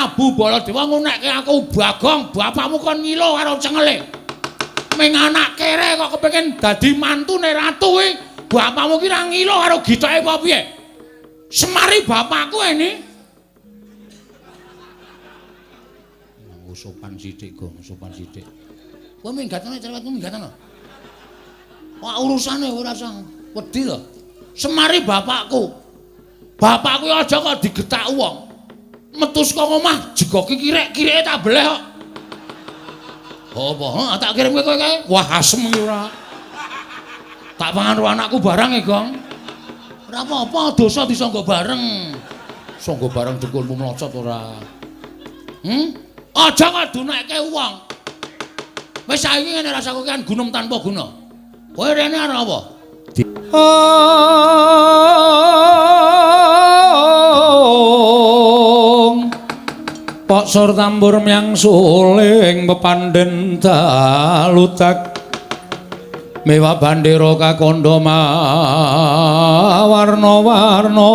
Prabu Baladewa ngunekke aku Bagong, bapakmu kon ngilo karo cengele. Ming anak kere kok kepengin dadi mantune ratu kuwi, bapakmu ki ra ngilo karo gitoke apa piye? Semari bapakku ini. Oh, sopan sithik, Gong, sopan sithik. Kowe minggatane cerewetmu minggatane. Wah, urusane ora usah wedi lho. Semari bapakku. Bapakku aja kok digetak wong. Metu saka omah jegoki kirek-kireke tak beleh kok. Apa? Heeh, tak kirimke kowe kae. Wah, asem iki ora. Tak pangan karo anakku barang e, Gong. Ora apa-apa, dosa disangga bareng. Sangga bareng dengkulmu mlocot ora. Aja kok dunekke wong. Wis saiki ngene rasaku kan gunem tanpa guna. Kowe rene arep apa? Pok sur tambur myang suling pepandhen daludak mewah bandera kakondo mawarna-warna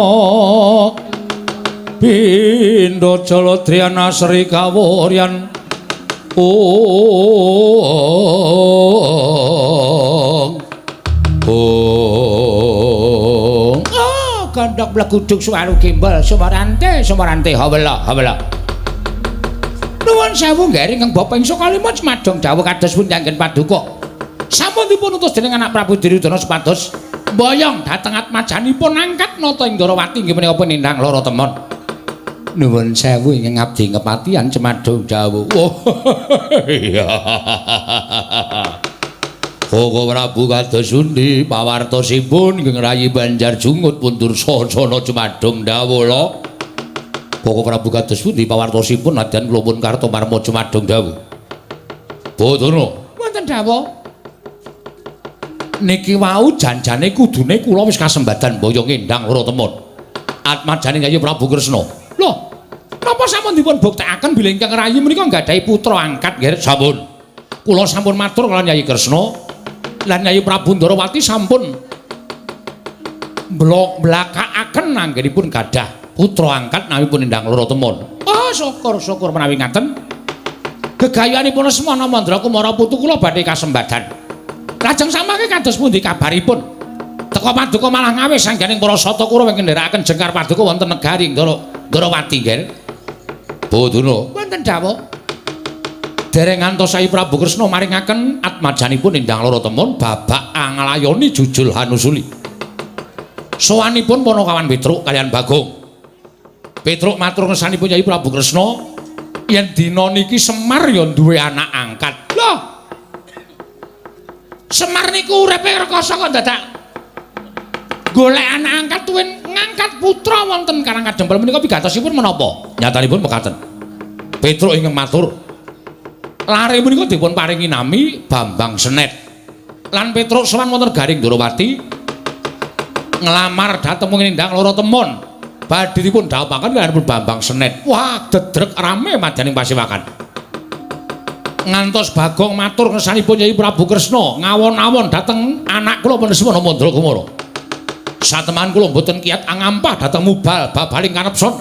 pindha jaladriyan asri kawuryan ong ong. Oh, gandhok bleguduk suwaru gembel sumarante sumarante hawela hawela. Nuwun sewu nggih ingkang Bapak ing Sukalima cumadong dawuh kados pundi anggen paduka. Sampun dipun utus dening anak Prabu Duryudana supados mboyong dhateng atmajanipun angkat nata ing Ndarawati inggih menika penindang lara temon. Nuwun sewu ingkang abdi kepatihan cumadong dawuh. Oh iya. Koko Prabu kados pundi pawartosipun ingkang rayi Banjar Jungut pun Dursasana cumadong dawuh lho. Koko Prabu kados pundi pawartosipun nadyan kula pun Kartomarma cumadong dawuh. Badana wonten dawuh. Niki wau janjane kudune kula wis kasembadan boyong endang lara temon. Atmajane Yayi Prabu Kresna. Lho, napa sampun dipun buktekaken bilih ingkang rayi menika nggadahi putra angkat nggih? Sampun. Kula sampun matur kaliyan Yayi Kresna lan Yayi Prabu Ndarawati sampun mblakakaken anggenipun gadah putra angkat nawipun endang lara temon. Oh, syukur-syukur menawi ngaten. Gegayanipun Lesmana Mandra Kumara putu kula badhe kasembadan. Lajeng samangke kados pundi kabaripun? Teka paduka malah ngawis sangganing para sata Kurawa ingkang ndherekaken jengkar paduka wonten negari Ndarawati nggih. Badana wonten dawuh. Dereng ngantos Sai Prabu Kresna maringaken atmajanipun endang lara temon babak anglayoni jujul hanusuli. Sowanipun Panakawan Petruk kaliyan Bagong. Petruk matur ngersanipun Yayi Prabu Kresna yen dina niki Semar ya duwe anak angkat. Lho. Semar niku uripe rekoso kok dadak golek anak angkat tuwin ngangkat putra wonten Karang Kadempel menika pigatosipun menapa? Nyatanipun mekaten. Petruk ingkang matur lare menika dipun paringi nami Bambang Senet. Lan Petruk sowan wonten Garing Ndarawati nglamar dhateng wong endang lara temon. Badhe dipun dhawuhaken kaliyan Bambang Senet. Wah, dedrek rame madyaning pasewakan. Ngantos Bagong matur ngersanipun Yayi Prabu Kresna ngawon-awon dhateng anak kula Lesmana Mandra Kumara. Sateman kula mboten kiyat angampah dhateng mubal babaling kanepson.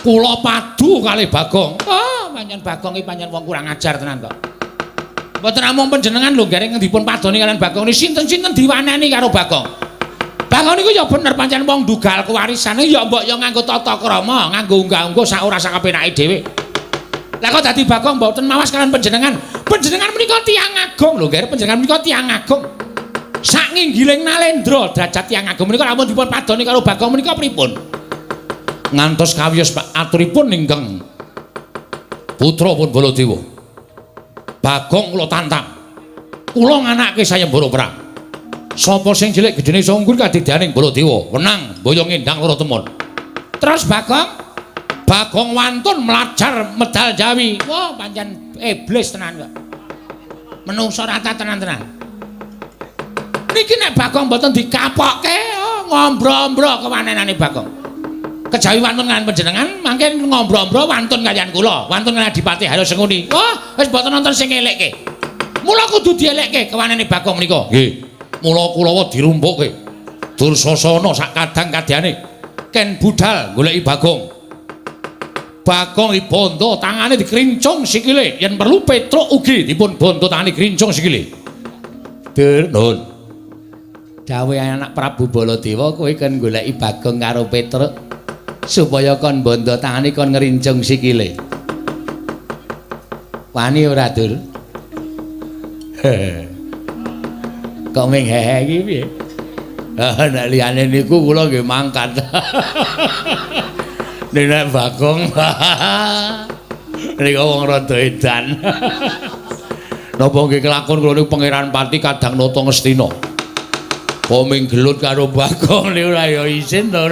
Kula padu kalih Bagong. Oh, pancen Bagong iki pancen wong kurang ajar tenan kok. Mboten namung panjenengan lho nggih dipun padoni kaliyan Bagong niki sinten-sinten diwaneni karo Bagong. Bagong niku ya bener pancen wong ndugal kewarisane ya mbok ya nganggo tata krama, nganggo unggah-ungguh sak ora sakapenake dhewe. Lah kok dadi Bagong mboten mawas kaliyan panjenengan. Panjenengan menika tiyang agung lho, nggih, panjenengan menika tiyang agung. Sak nginggiling nalendra derajat tiyang agung menika lamun dipun padoni karo Bagong menika pripun? Ngantos kawiyos aturipun ingkang putra pun Baladewa. Bagong kula tantang. Kula nganake sayembara perang. Sapa sing cilik gedene iso unggul kadidyaning Baladewa, wenang boyong endang lara temon. Terus Bagong, Bagong wantun mlajar medal Jawi. Wah, pancen iblis tenan kok. Menungso rata tenan-tenan. Niki nek Bagong mboten dikapokke, oh, ngombro-ombro kewanenane Bagong. Kejawi wantun kaliyan panjenengan, mangke ngombro-ombro wantun kaliyan kula, wantun kaliyan Adipati Haryo Sengkuni. Wah, wis mboten nonton sing elekke. Mula kudu dielekke kewanene Bagong menika. Nggih. Mula Kulawa dirumpukke. Dursasana sak kadang kadyane ken budal goleki Bagong. Bagong dibondo tangane dikrincung sikile. Yen perlu Petruk ugi dipun bondo tangane krincung sikile. Dur, nun. Dawuhe anak Prabu Baladewa kowe kon goleki Bagong karo Petruk supaya kon bondo tangane kon ngrincung sikile. Wani ora, Dur? Kok ming hehe iki piye? Nek liyane niku kula nggih mangkat. Nek Bagong niku wong rada edan. Napa nggih kelakon kula niku Pangeran Pati Kadang Nata Ngastina. Kok ming gelut karo Bagong niku ora ya isin to.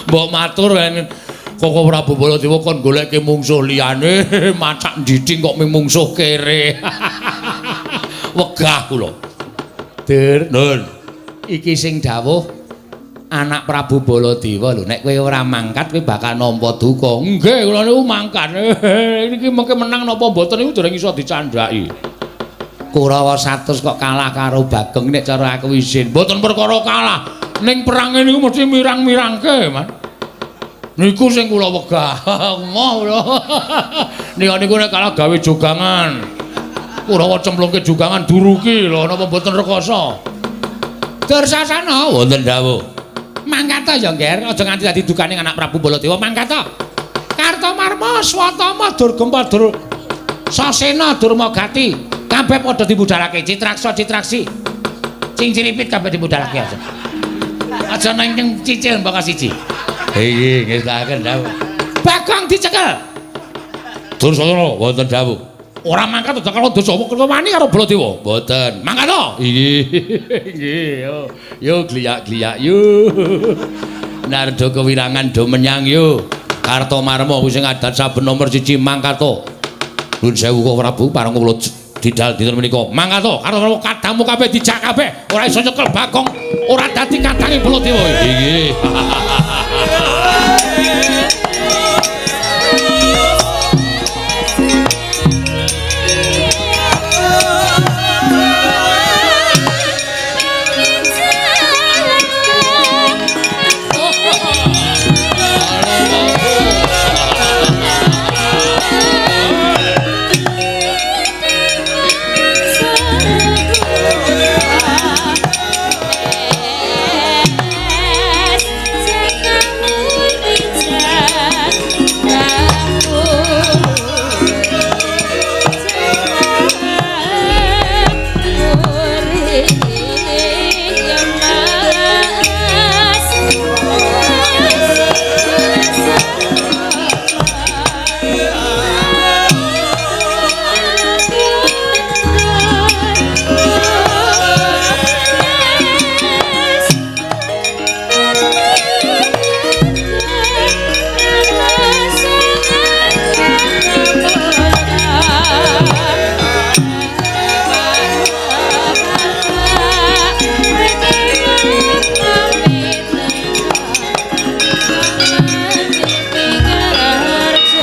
Mbok matur Koko Prabu Baladewa kon goleke mungsuh liyane, macak ndiding kok ming mungsuh kere. Wegah kula. Dur, nun. Iki sing dawuh anak Prabu Baladewa lho, nek kowe ora mangkat kowe bakal nampa duka. Nggih, kula niku mangkat. Niki mengke menang napa mboten niku dereng iso dicandhaki. Kurawa 100 kok kalah karo Bagong nek cara aku isin. Mboten perkara kalah. Ning perange niku mesti mirang-mirangke, Man. Niku sing kula wegah. Moh kula. Nika niku nek kalah gawe jogangan. Kurawa cemplungke jogangan duruki lho napa mboten rekoso. Dursasana wonten dawuh. Mangkat ya, Ngger, aja nganti dadi dukane anak Prabu Baladewa, mangkat. Kartomarma, Swatama, Durgempa, Dur Sasena, Durmagati, kabeh padha dibudalake Citraksa, Citraksi. Cingciripit kabeh dibudalake aja. Aja nang cicil mbaka siji. Nggih, nggih dawuh. Bagong dicekel. Dursasana wonten dawuh. Ora mangkat aja karo dosa wani karo Baladewa. Mboten. Mangkat to? Nggih. Nggih, yo. Yo gliyak-gliyak yo. Narda kewirangan do menyang yo. Kartomarma kuwi sing adat saben nomor 1 mangkat to. Nuwun sewu Koko Prabu pareng kula didal dinten menika. Mangkat to, Kartomarma kadangmu kabeh dijak kabeh. Ora iso nyekel Bagong, ora dadi kadange Baladewa. Nggih.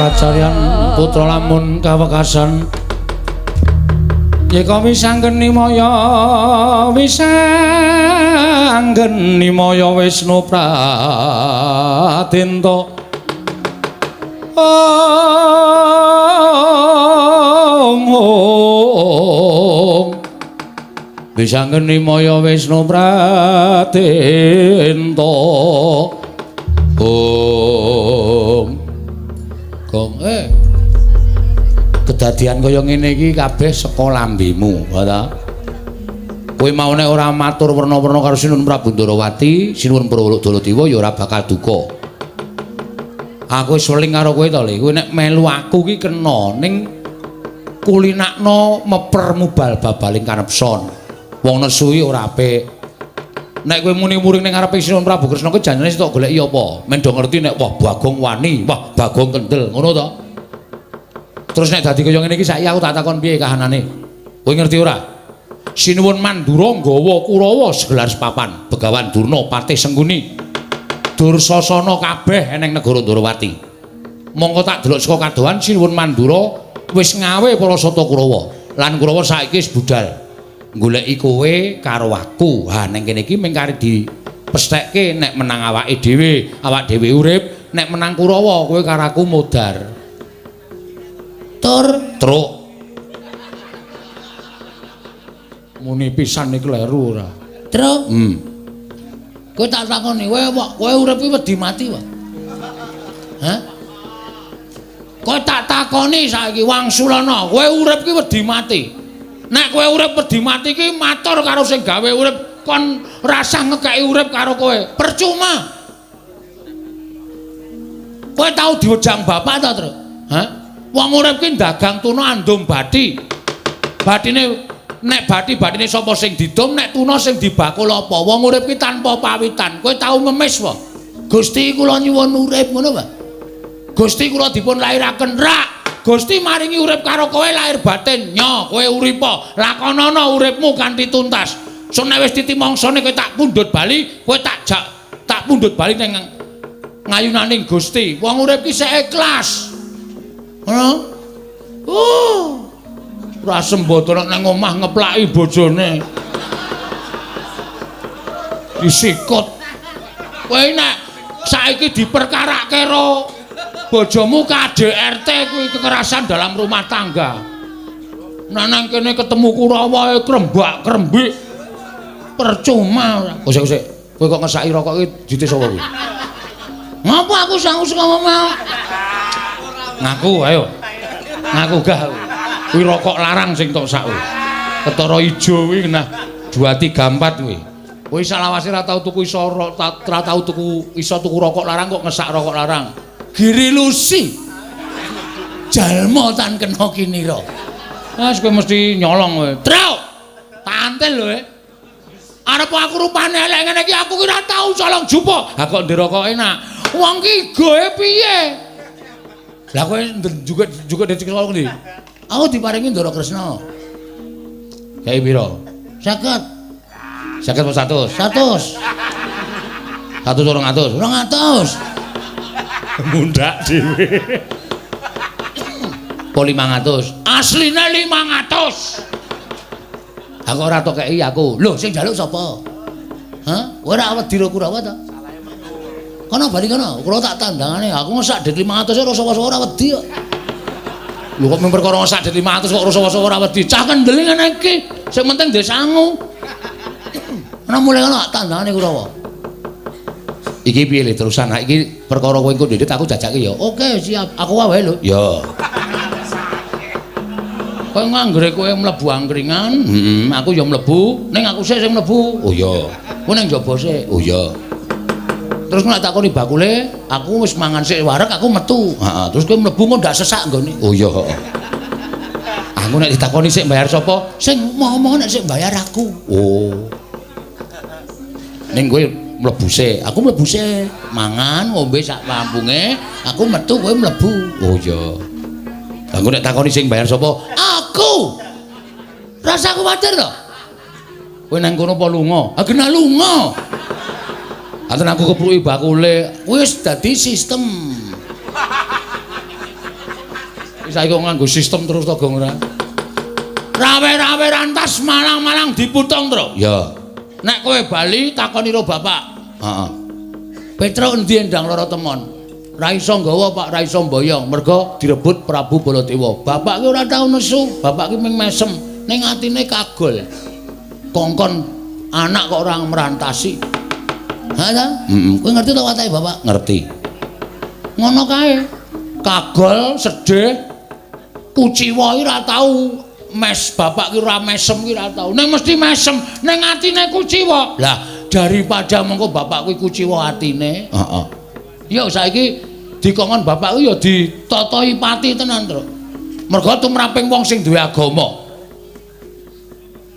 Kacaryan putra lamun kawekasan yeka wisanggeni maya wisanggeni maya Wisnu Pradenta ong ong wisanggeni maya Wisnu Pradenta ong. Gong, kedadian kaya ngene iki kabeh saka lambemu, ta? Kowe mau nek ora matur werna-werna karo Sinuwun Prabu Ndarawati, Sinuwun Baladewa ya ora bakal duka. Aku wis weling karo kowe to, Le. Kowe nek melu aku ki kena ning kulinakno meper mubal babaling kanepson. Wong nesu iki ora apik. Nek kowe muni muring ning ngarepe Sinuwun Prabu Kresna kuwi janjane sitok goleki apa? Men do ngerti nek wah Bagong wani, wah Bagong kendel, ngono to? Terus nek dadi kaya ngene iki saiki aku tak takon piye kahanane? Kowe ngerti ora? Sinuwun Mandura nggawa Kurawa segelar sepapan, Begawan Durna Patih Sengkuni. Dursasana kabeh eneng negara Ndarawati. Mongko tak delok saka kadohan Sinuwun Mandura wis ngawe para sata Kurawa. Lan Kurawa saiki wis budal goleki kowe karo aku. Ha ning kene iki mung kari dipesthekke nek menang awake dhewe, awak dhewe urip, Nek menang Kurawa kowe karo aku modar. Tur truk. Muni pisan iki kleru ora. Truk. Kowe tak takoni, kowe urip iki wedi mati wae. Hah? Kowe tak takoni saiki Wangsulana, kowe urip ki wedi mati. Nek kowe urip wedi mati ki matur karo sing gawe urip, kon rasah ngekeki urip karo kowe. Percuma. Kowe tau diwejang bapak ta, Truk? Hah? Wong urip ki dagang tuna andum bathi. Bathine nek bathi-bathine sapa sing didum, nek tuna sing dibakul apa? Wong urip ki tanpa pawitan. Kowe tau ngemis wae. Gusti kula nyuwun urip ngono wae. Gusti kula dipun lairaken rak. Gusti maringi urip karo kowe lahir batin. Nyo, kowe uripa, lakonana uripmu kanthi tuntas. Sun nek wis titi mangsane kowe tak pundhut bali, kowe tak jak tak pundhut bali ning ngayunaning Gusti. Wong urip ki sik ikhlas. Ngono. Ora sembodo nang omah ngeplaki bojone. Disikut. Kowe nek saiki diperkarake karo bojomu KDRT kuwi kekerasan dalam rumah tangga. Nah nang kene ketemu Kurawa krembak-krembik. Percuma ora. Kosek kosek. Kowe kok ngesaki rokok iki dite sapa kuwi? Ngapa aku sangu saka omah? Ngaku ayo. Ngaku gah. Kuwi rokok larang sing tok sak kuwi. Ketara ijo kuwi nah 2 3 4 kuwi. Kowe salawase ora tau tuku iso ora tau tuku iso tuku rokok larang kok ngesak rokok larang. Giri Lusi. Jalma tan kena kinira. Wes kowe mesti nyolong kowe. Truk. Tantil lho. Arep aku rupane elek ngene iki aku ki ora tau colong jupuk. Ha kok ndek rokok enak. Wong ki goe piye? Lah kowe juga juga dicek colong ndi? Aku diparingi Ndara Kresna. Kae pira? 50. 50 apa 100? 100. 100 200. 200. Mundak dhewe. Po 500. Asline 500. Aku ora tok kei aku. Lho sing njaluk sapa? Hah? Kowe ora wedi ro Kurawa ta? Kono bali kono, kula tak tandangane. Aku ngesak dit 500 ora sapa-sapa ora wedi kok. Lho kok mung perkara ngesak dit 500 kok ora sapa-sapa ora wedi. Cah kendel ngene iki, sing penting ndek sangu. Ana mulai kono tandangane Kurawa. Iki piye le terusan? Ha iki perkara kowe engko ndhit aku jajake ya. Oke, siap. Aku wae lho. Ya. Kowe nganggere kowe mlebu angkringan, heeh, aku ya mlebu, ning aku sik sing mlebu. Oh iya. Kowe ning njaba sik. Oh iya. Terus nek takoni bakule, aku wis mangan sik wareg, aku metu. Heeh, terus kowe mlebu kok ndak sesak nggone. Oh iya, heeh. Aku nek ditakoni sik bayar sapa? Sing ngomong nek sik bayar aku. Oh. Ning kowe mlebu sik, aku mlebu sik, mangan ngombe sak mampunge, aku metu kowe mlebu. Oh iya. Aku nek takoni sing bayar sapa? Aku. Rasa kuwatir to. Kowe nang kono apa lunga? Ah kena lunga. Anten aku kepruki bakule, wis dadi sistem. Wis saiki kok nganggo sistem terus to, Gong ora? Rawe-rawe rantas malang-malang diputong, Tru. Ya. Nek kowe bali takoni ro bapak. Heeh. Petruk endi endang lara temon? Ra iso nggawa Pak, ra iso mboyong, mergo direbut Prabu Baladewa. Bapak ki ora tau nesu, bapak ki mung mesem, ning atine kagol. Kongkon anak kok ora merantasi. Ha ta? Heeh. Kowe ngerti to watake bapak? Ngerti. Ngono kae. Kagol, sedih, kuciwa ki ora tau mes, bapak ki ora mesem ki ora tau. Ning mesti mesem, ning atine kuciwa. Lah, daripada mengko bapak kuwi kuciwa atine, heeh. Ya saiki dikongkon bapakku ya ditatahi pati tenan, Truk. Mergo tumraping wong sing duwe agama.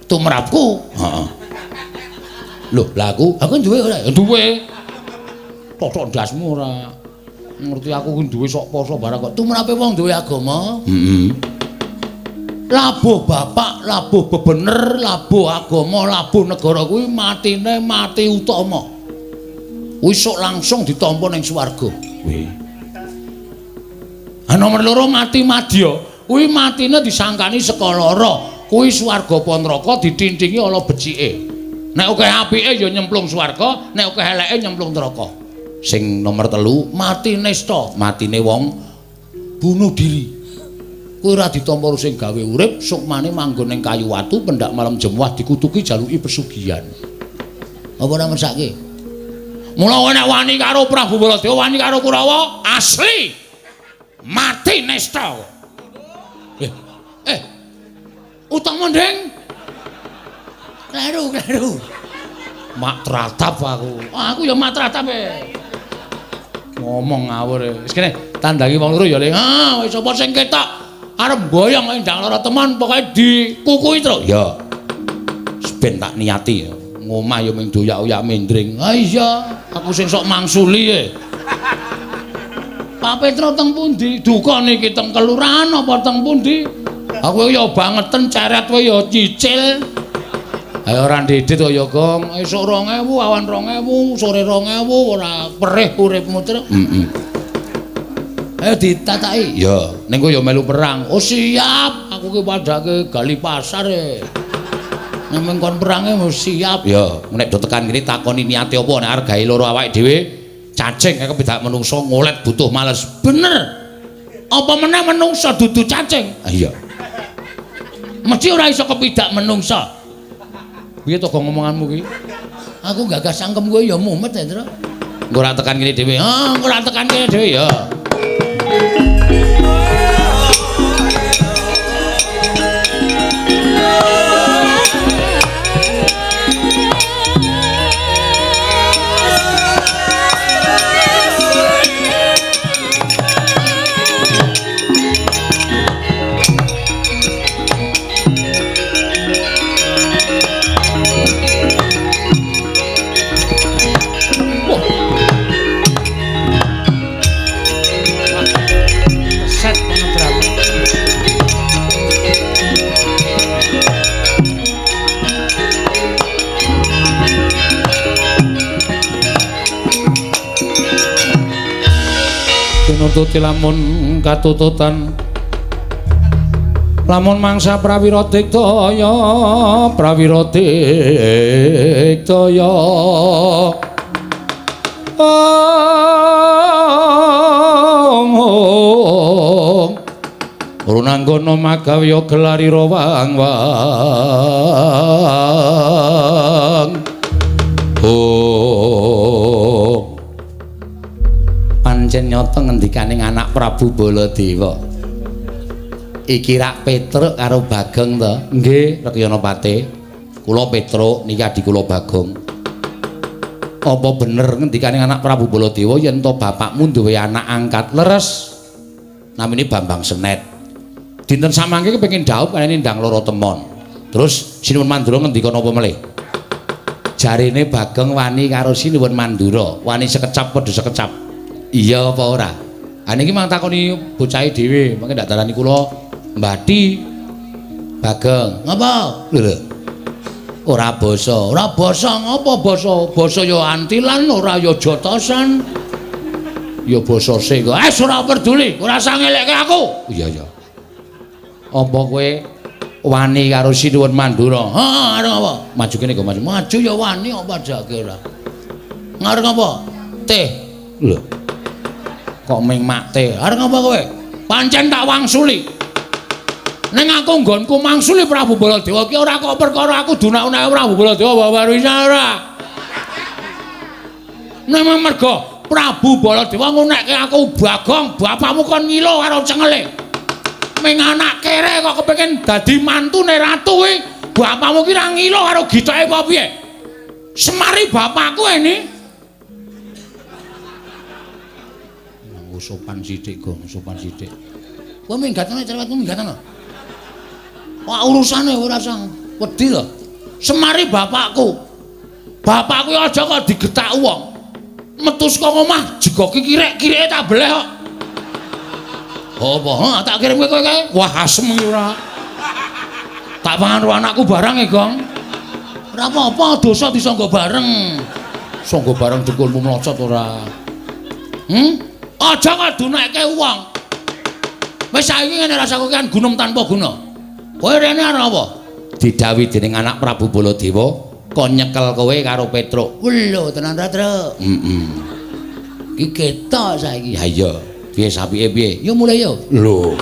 Tumrapku, heeh. Lho, lah aku duwe ora? Duwe. Totok ndasmu ora. Ngerti aku ku duwe sok poso barang kok. Tumrape wong duwe agama, heeh. Labuh bapak, labuh bebener, labuh agama, labuh negara kuwi matine mati utama. Wis sok langsung ditampa ning swarga. Kuwi. Ha nomor loro mati madya. Kuwi matine disangkani saka lara. Kuwi swarga apa neraka ditintingi ala becike. Nek akeh apike ya nyemplung swarga, nek akeh eleke nyemplung neraka. Sing nomor 3 mati nesta, matine wong bunuh diri. Kowe ora ditampa sing gawe urip, sukmane manggon ning kayu watu pendak malam jemuah dikutuki jaluki pesugihan. Apa ora mesake? Mula kowe nek wani karo Prabu Baladewa, wani karo Kurawa, asli mati nesta. Utama ndeng. Kleru, kleru. Mak tratap aku. Aku ya mak tratap e. Ngomong ngawur. Wis kene tandangi wong loro ya, Le. Ah, wis sapa sing ketok arep mboyong ndang lara teman pokoke dikukuhi terus. Ya. Ben tak niati. Ngomah ya mung doyak-oyak mendring. Ah iya, aku sing sok mangsuli e. Pak Petro teng pundi? Duka niki teng kelurahan apa teng pundi? Aku ya bangeten ceret kowe ya cicil. Ayo ora ndedit kaya Gong. Esuk 2000, awan 2000, sore 2000 ora perih uripmu terus. Heeh. Ayo ditataki. Ya, ning kowe ya melu perang. Oh siap, aku ki padhake gali pasar e. Nek kon perange mesti siap. Ya, nek do tekan kene takoni niate apa nek arep gawe loro awake dhewe. Cacing kaya kepidak menungso ngolet butuh males. Bener. Apa meneh menungso dudu cacing? Ah iya. Mesti ora iso kepidak menungso. Piye to gong ngomonganmu ki? Aku gagas cangkem kowe ya mumet ya, Tru. Engko ora tekan kene dhewe. Ah, engko ora tekan kene dhewe ya. Tinututi lamun katututan lamun mangsa prawira diktaya prawira diktaya ong runanggono magawya gelarira wang wang oh pancen nyata ngendikaning anak Prabu Baladewa. Iki rak Petruk karo Bagong to? Nggih, Rekyana Pate. Kula Petruk niki adi kula Bagong. Apa bener ngendikaning anak Prabu Baladewa yen to bapakmu duwe anak angkat leres? Namine Bambang Senet. Dinten samangke kepengin dhaup kene ndang loro temon. Terus Sinuwun Mandura ngendika napa melih? Jarene Bagong wani karo Sinuwun Mandura, wani sekecap padha sekecap. Iya apa ora? Ha niki mang takoni bocahe dhewe, mangke ndak darani kula mbati Bagong. Ngapa? Lho lho. Ora basa. Ora basa ngapa basa? Basa ya antilan, ora ya jotosan. Ya basa sing. Eh ora peduli, ora usah ngelekke aku. Iya iya. Apa kowe wani karo Sinuwun Mandura? Heeh, arep apa? Maju kene kok maju. Maju ya wani apa jake ora. Ngarep apa? Teh. Lho. Kok ming makte? Arep ngapa kowe? Pancen tak wangsuli. Ning aku nggonku mangsuli Prabu Baladewa ki ora kok perkara aku dunak-unake Prabu Baladewa wawarisa ora. Ning mergo Prabu Baladewa ngunekke aku Bagong, bapakmu kon ngilo karo cengele. Ming anak kere kok kepengin dadi mantune ratu kuwi, bapakmu ki ra ngilo karo gitoke apa piye? Semari bapakku ini. Sopan sithik, Gong, sopan sithik. Kowe minggatane cerewetmu minggatane. Wah, urusane ora usah wedi to. Semari bapakku. Bapakku aja kok digetak wong. Metu saka omah jegoki kirek-kireke tak beleh kok. Apa? Ha, tak kirim kowe kae. Wah, asem iki ora. Tak pangan karo anakku barang e, Gong. Ora apa-apa, dosa disangga bareng. Sangga bareng dengkulmu mlocot ora. Aja kok dunekke wong. Wis saiki ngene rasaku kan gunem tanpa guna. Kowe rene arep apa? Didhawuhi dening anak Prabu Baladewa kon nyekel kowe karo Petruk. Lho, tenan ra, Truk? Heeh. Iki ketok saiki. Ha iya, piye sapike piye? Yo mulai yo. Lho.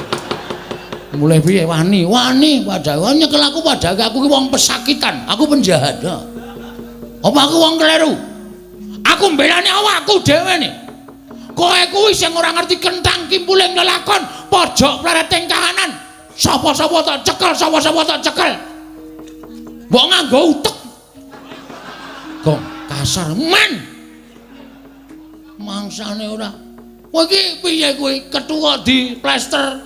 Mulai piye wani? Wani padahal nyekel aku padahal aku ki wong pesakitan, aku penjahat. Apa aku wong kleru? Aku mbelani awakku dhewe nih. Kowe kuwi sing ora ngerti kentang kimpuling lelakon, pojok plereting kahanan. Sapa-sapa tak cekel, sapa-sapa tak cekel. Mbok nganggo utek. Gong kasar men. Mangsane ora. Kowe iki piye kowe ketu kok di plester.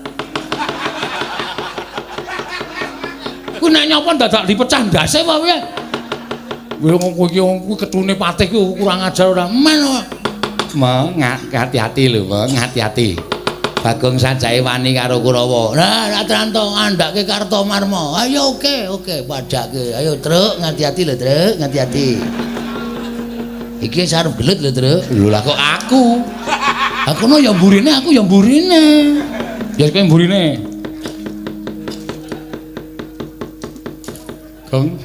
Kuwi nek nyapa dadak dipecah ndase apa piye? Kowe kowe iki kuwi ketune patih kuwi kurang ajar ora men. Meng hati-hati lho, Meng, hati-hati. Bagong sajake wani karo Kurawa. Lah, Ratranto ngandhake Kartomarma. Ayo oke, oke, padhake. Ayo, Truk, ngati-hati lho, Truk, ngati-hati. Iki sarep gelut lho, Truk. Lho lah kok aku. Aku no ya mburine, aku ya mburine. Ya kowe mburine. Gong.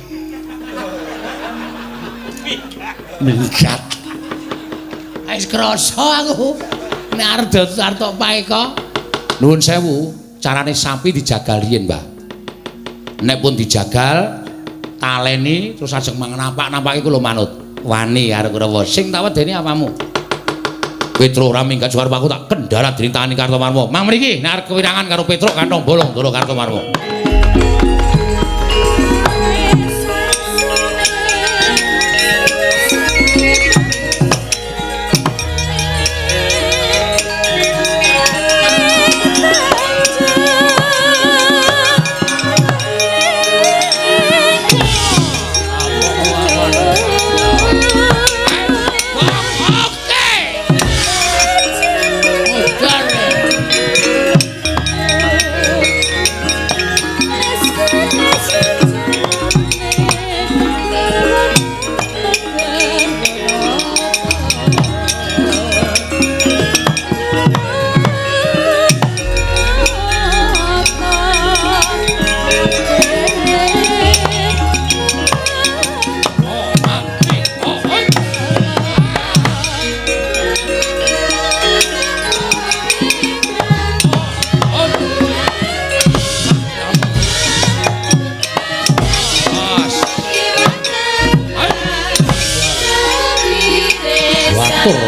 Minggat. Wis krasa aku. Nek arep arep tok paeka. Nuwun sewu, carane sapi dijagal riyin, Mbah. Nek pun dijagal, taleni terus ajeng mangan napak-napake kula manut. Wani karo Kurawa. Sing tak wedeni apamu? Petruk ora minggat suwarep aku tak kendharat dening tangane Kartomarma. Mang mriki nek arep kewirangan karo Petruk kantong bolong ndoro Kartomarma.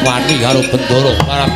Wani karo Bendoro parang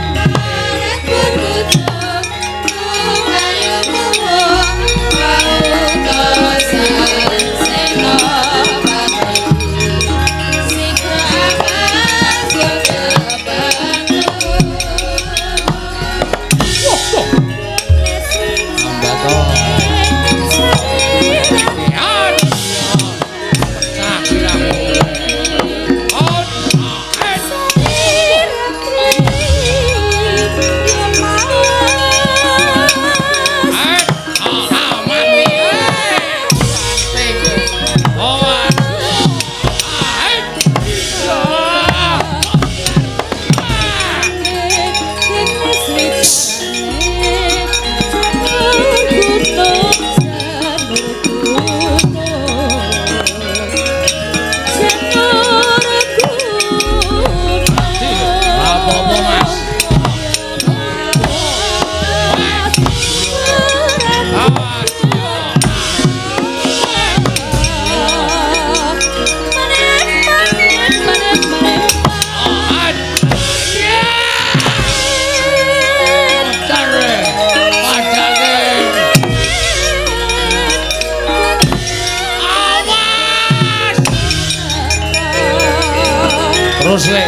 terus le.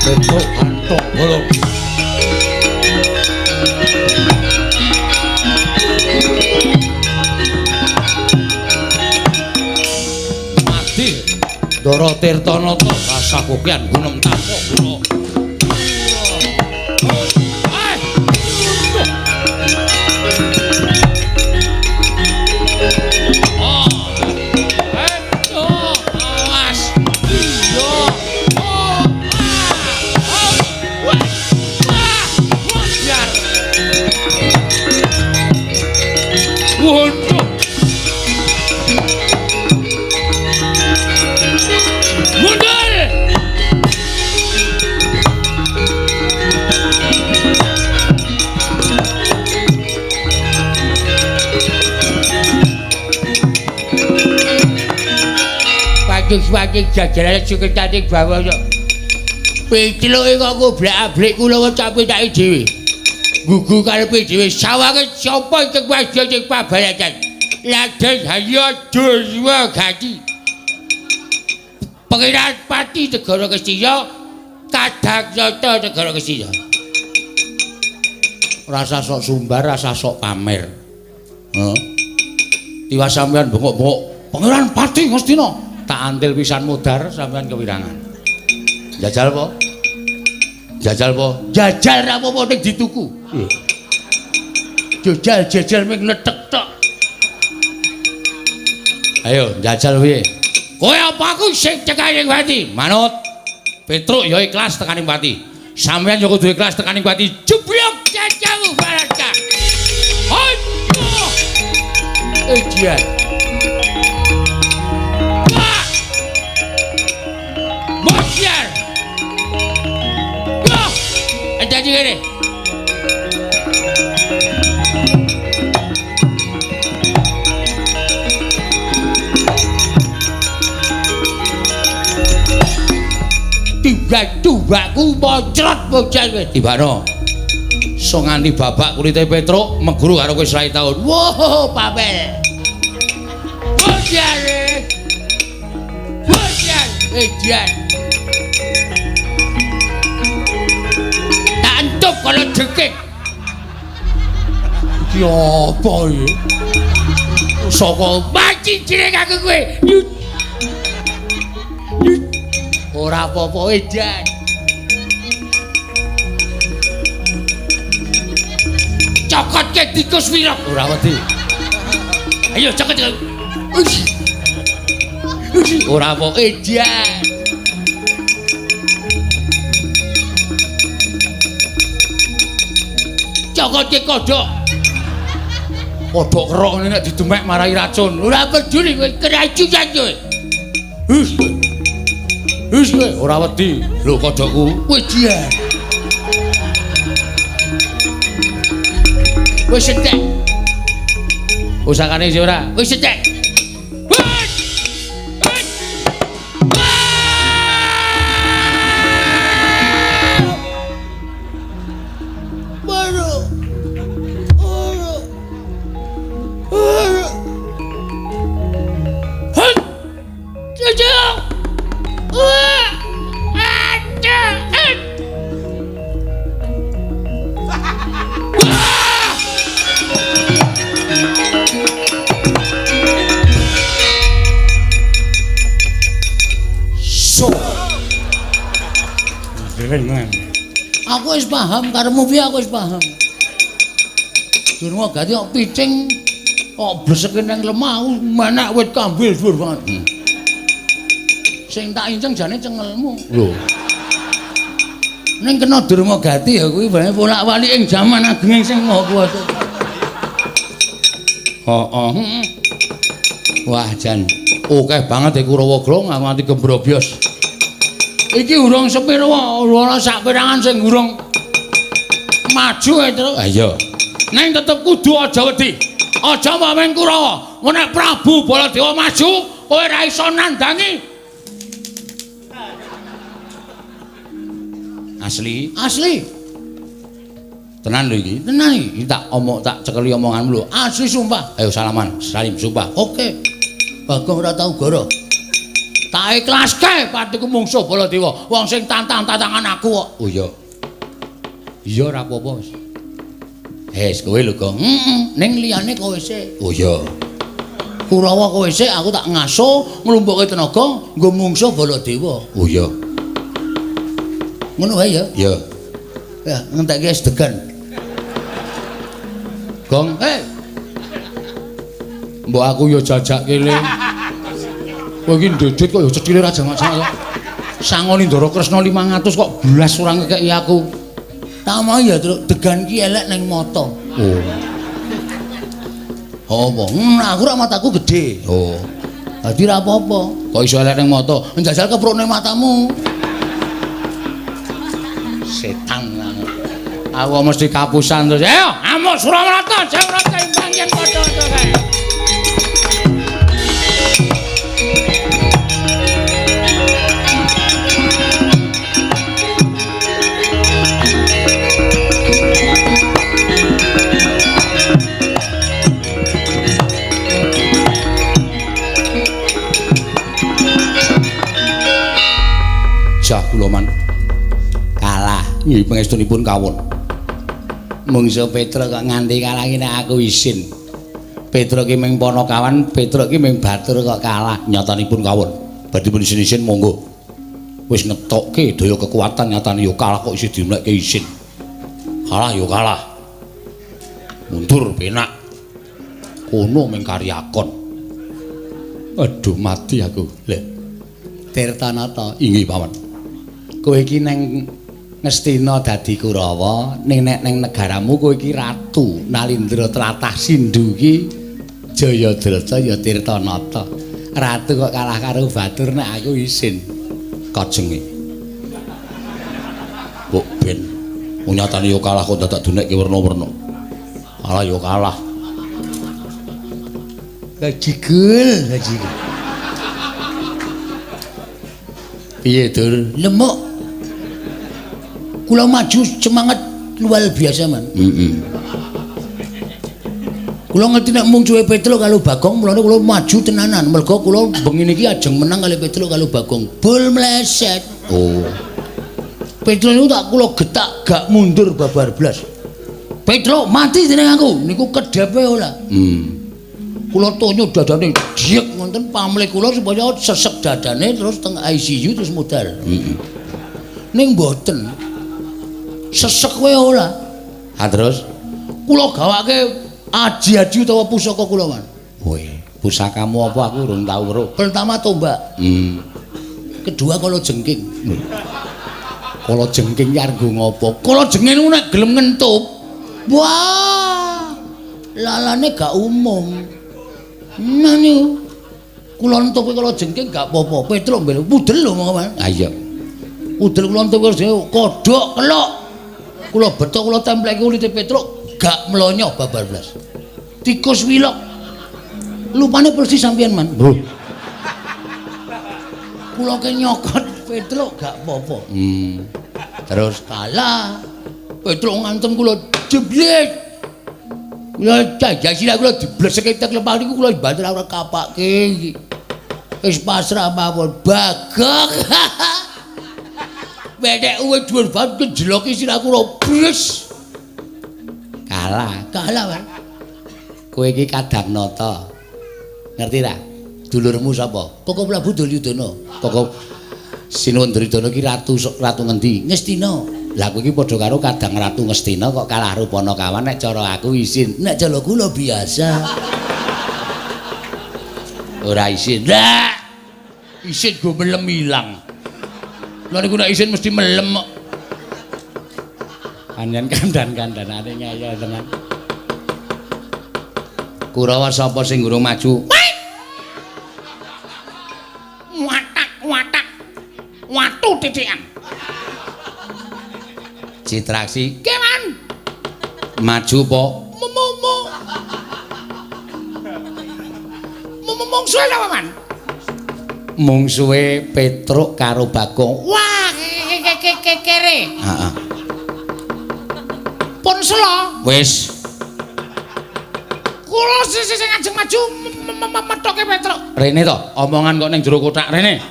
Kena aku. Ndara Tirtanata rasah kokian gunem tapuk guna. Wajik jajaran suketane bawana. Pitluke kok ngoblak-ablik kula capitake dhewe. Gugu karepe dhewe sawange sapa sing wadya sing pabaratan. Raden Harya Durwagati. Pangeran Pati Negara Ngastina Kadakyata Negara Ngastina. Rasa sok sumbar, rasa sok pamer. Heeh. Tiwas sampean bengok-bengok Pangeran Pati Ngastina. Tak antil pisan mudhar sampean kewirangan. Jajal apa? Jajal apa? Jajal ra apa-apa ning dituku. Jajal jajal ming netek tok. Ayo jajal piye? Kowe apa aku sing tekaning pati? Manut. Petruk ya ikhlas tekaning pati. Sampean ya kudu ikhlas tekaning pati. Jeblok jajamu baraka. Aduh. Ejian. Bocor. Wah, ada di sini. Tiba-tibaku bocrot bocor kowe. Tibano. So nganti babak kulite Petruk meguru karo kowe 100 taun. Wow, papel. Bocor. Bocor, ejian. Entuk kalau jekek. Iki apa iki? Saka maci jeneng aku kowe. Ora apa-apa edan. Cokotke tikus wirok. Ora wedi. Ayo cokot. Ora apa edan. Cokotke kodhok. Kodhok kerok ngene nek didemek marai racun. Ora peduli kowe keracunan kowe. Hus. Hus kowe ora wedi. Lho kodhokku. Wejian. Wis entek. Usakane isih ora? Wis entek. Aku wis paham karepmu piye, aku wis paham. Durma gati kok picing kok bleseke nang lemah aku menek wit kambil dhuwur banget. Sing tak inceng jane cengelmu. Lho. Ning kena Durma Gati ya kuwi bae bolak-walik ing jaman ageng sing Maha Kuwasa. Heeh. Wah, jan akeh banget e Kurawa Grong aku nganti gembrobyos. Iki urung sepiro ora sak perangan sing urung maju e, Truk. Ha iya. Ning tetep kudu aja wedi. Aja mbok Kurawa. Nek Prabu Baladewa maju, kowe ora iso nandangi. Asli, asli. Tenan lho iki. Tenan iki. Tak omong tak cekeli omonganmu lho. Asli sumpah. Ayo salaman, salim sumpah. Oke. Bagong ora tau goro. Tak ikhlaske patiku mungsuh Baladewa. Wong sing tantang-tantangan aku kok. Oh iya. Iya ora apa-apa wis. Wis kowe lho, Gong. Heeh, ning liyane kowe sik. Oh iya. Kurawa kowe sik, aku tak ngaso nglumpukke tenaga nggo mungsuh Baladewa. Oh iya. Ngono wae ya? Iya. Ya, ngentekke es degan. Gong, hei. Mbok aku ya jajake le. Kowe iki ndedit kok ya cethile ra jamak-jamak. Sangoni Ndara Kresna 500 kok blas ora ngekeki aku. Tak mau ya, Truk, degan ki elek ning mata. Oh. Apa? Aku ora mataku gedhe. Oh. Dadi ora apa-apa. Kok iso elek ning mata? Njajal keprukne matamu. Setan. Aku mesti kapusan terus. Ayo, amuk Suramarta, Jawrata imbang yen padha-padha kae. Jah kula man kalah nggih pangestunipun kawon. Mungsuh Petruk kok nganti kalah iki nek aku isin. Petruk ki ming panakawan, Petruk ki ming batur kok kalah. Nyatanipun kawon. Badhe pun isin-isin monggo. Wis ngetokke daya kekuatan nyatane ya kalah kok isih dimlekke isin. Kalah ya kalah. Mundur penak. Kono ming karyakon. Aduh mati aku. Lho. Tirtanata inggih paman. Kowe iki neng Ngastina dadi Kurawa, ning nek neng negaramu kowe iki ratu Nalindra tlatah Sindhu iki Jayadrata ya Tirtanata. Ratu kok kalah karo batur nek aku isin. Kajenge. Kok ben nyatane ya kalah kok dadak dunekke werna-werna. Kalah ya kalah. Gajigul, gajigul. Piye, Dur? Lemuk. Kula maju semangat luar biasa, Man. Heeh. Kula ngerti nek mungsuhe Petruk karo Bagong, mulane kula maju tenanan. Mergo kula bengi niki ajeng menang kali Petruk karo Bagong. Bul mleset. Oh. Petruk niku tak kula getak gak mundur babar blas. Petruk mati dening aku. Niku kedhepe ora. Kula tonyo dadane jek ngoten pamlih kula supaya sesek dadane terus teng ICU terus modal. Heeh. Ning mboten. Sesek kowe ora. Ha terus kula gawake aji-aji utawa pusaka kula, Man. Woi, pusakamu apa aku urung tau weruh. Pertama tombak. Kedua kala jengking. Kala jengking ki arep ngopo? Kala jengking niku nek gelem ngentup. Wah. Lalane gak umum. Nah niku. Kula entup kala jengking gak apa-apa. Petruk mbel pudel lho monggo, Man. Ha iya. Pudel kula entup kodhok kelok. Kula beto kula templeki kulite Petruk gak mlonyo babar blas. Tikus wilok. Lupane persis sampeyan, Man. Bro. Kula ke nyokot Petruk gak apa-apa. Terus kalah. Petruk ngantem kula jeblet. Kula jajah sirah kula dibleseke tek lemah niku kula banter ora kapake iki. Wis pasrah mawon. Bagong. Bedek uwe dhuwur banget kejeloki sirah kula bres. Kalah, kalah, Pak. Kowe iki Kadangnata. Ngerti ta? Dulurmu sapa? Koko Prabu Duryudana. Koko Sinuwun Duryudana iki ratu ratu ngendi? Ngastina. Lah kowe iki padha karo Kadang Ratu Ngastina kok kalah rupana kawan nek cara aku isin. Nek cara kula biasa. Ora isin. Lah. Isin go melem ilang. Lha niku nek isin mesti melem kok. Panjen kandan-kandanane ngeyel tenan. Kurawa sapa sing gurung maju? Watak watak. Watu titikan. Citraksi. Kewan. Maju po. Mumu. Mungsuhe sapa, Man? Mungsuhe Petruk karo Bagong. Wah, kere. Heeh. Pun sela. Wis. Kula sing ajeng maju methoke Petruk. Rene to, omongan kok ning jero kothak rene.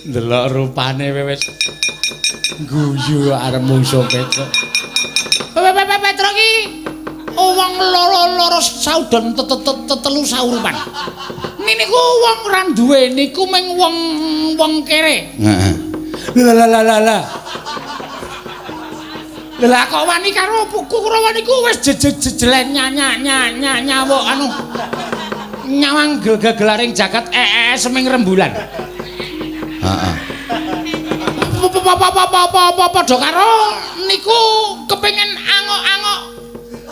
Ndelok rupane wis guyu arep mungsuh Petruk. Petruk iki wong loro-loro saudon telu saurupan. Niku wong ora duwe niku mung wong kere. Heeh. Lah lah lah lah. Lah kok wani karo Kurawa niku wis jejelen nyawuk anu nyawang gegelaring jagat seming rembulan. Heeh. Padha karo niku kepengin angok-angok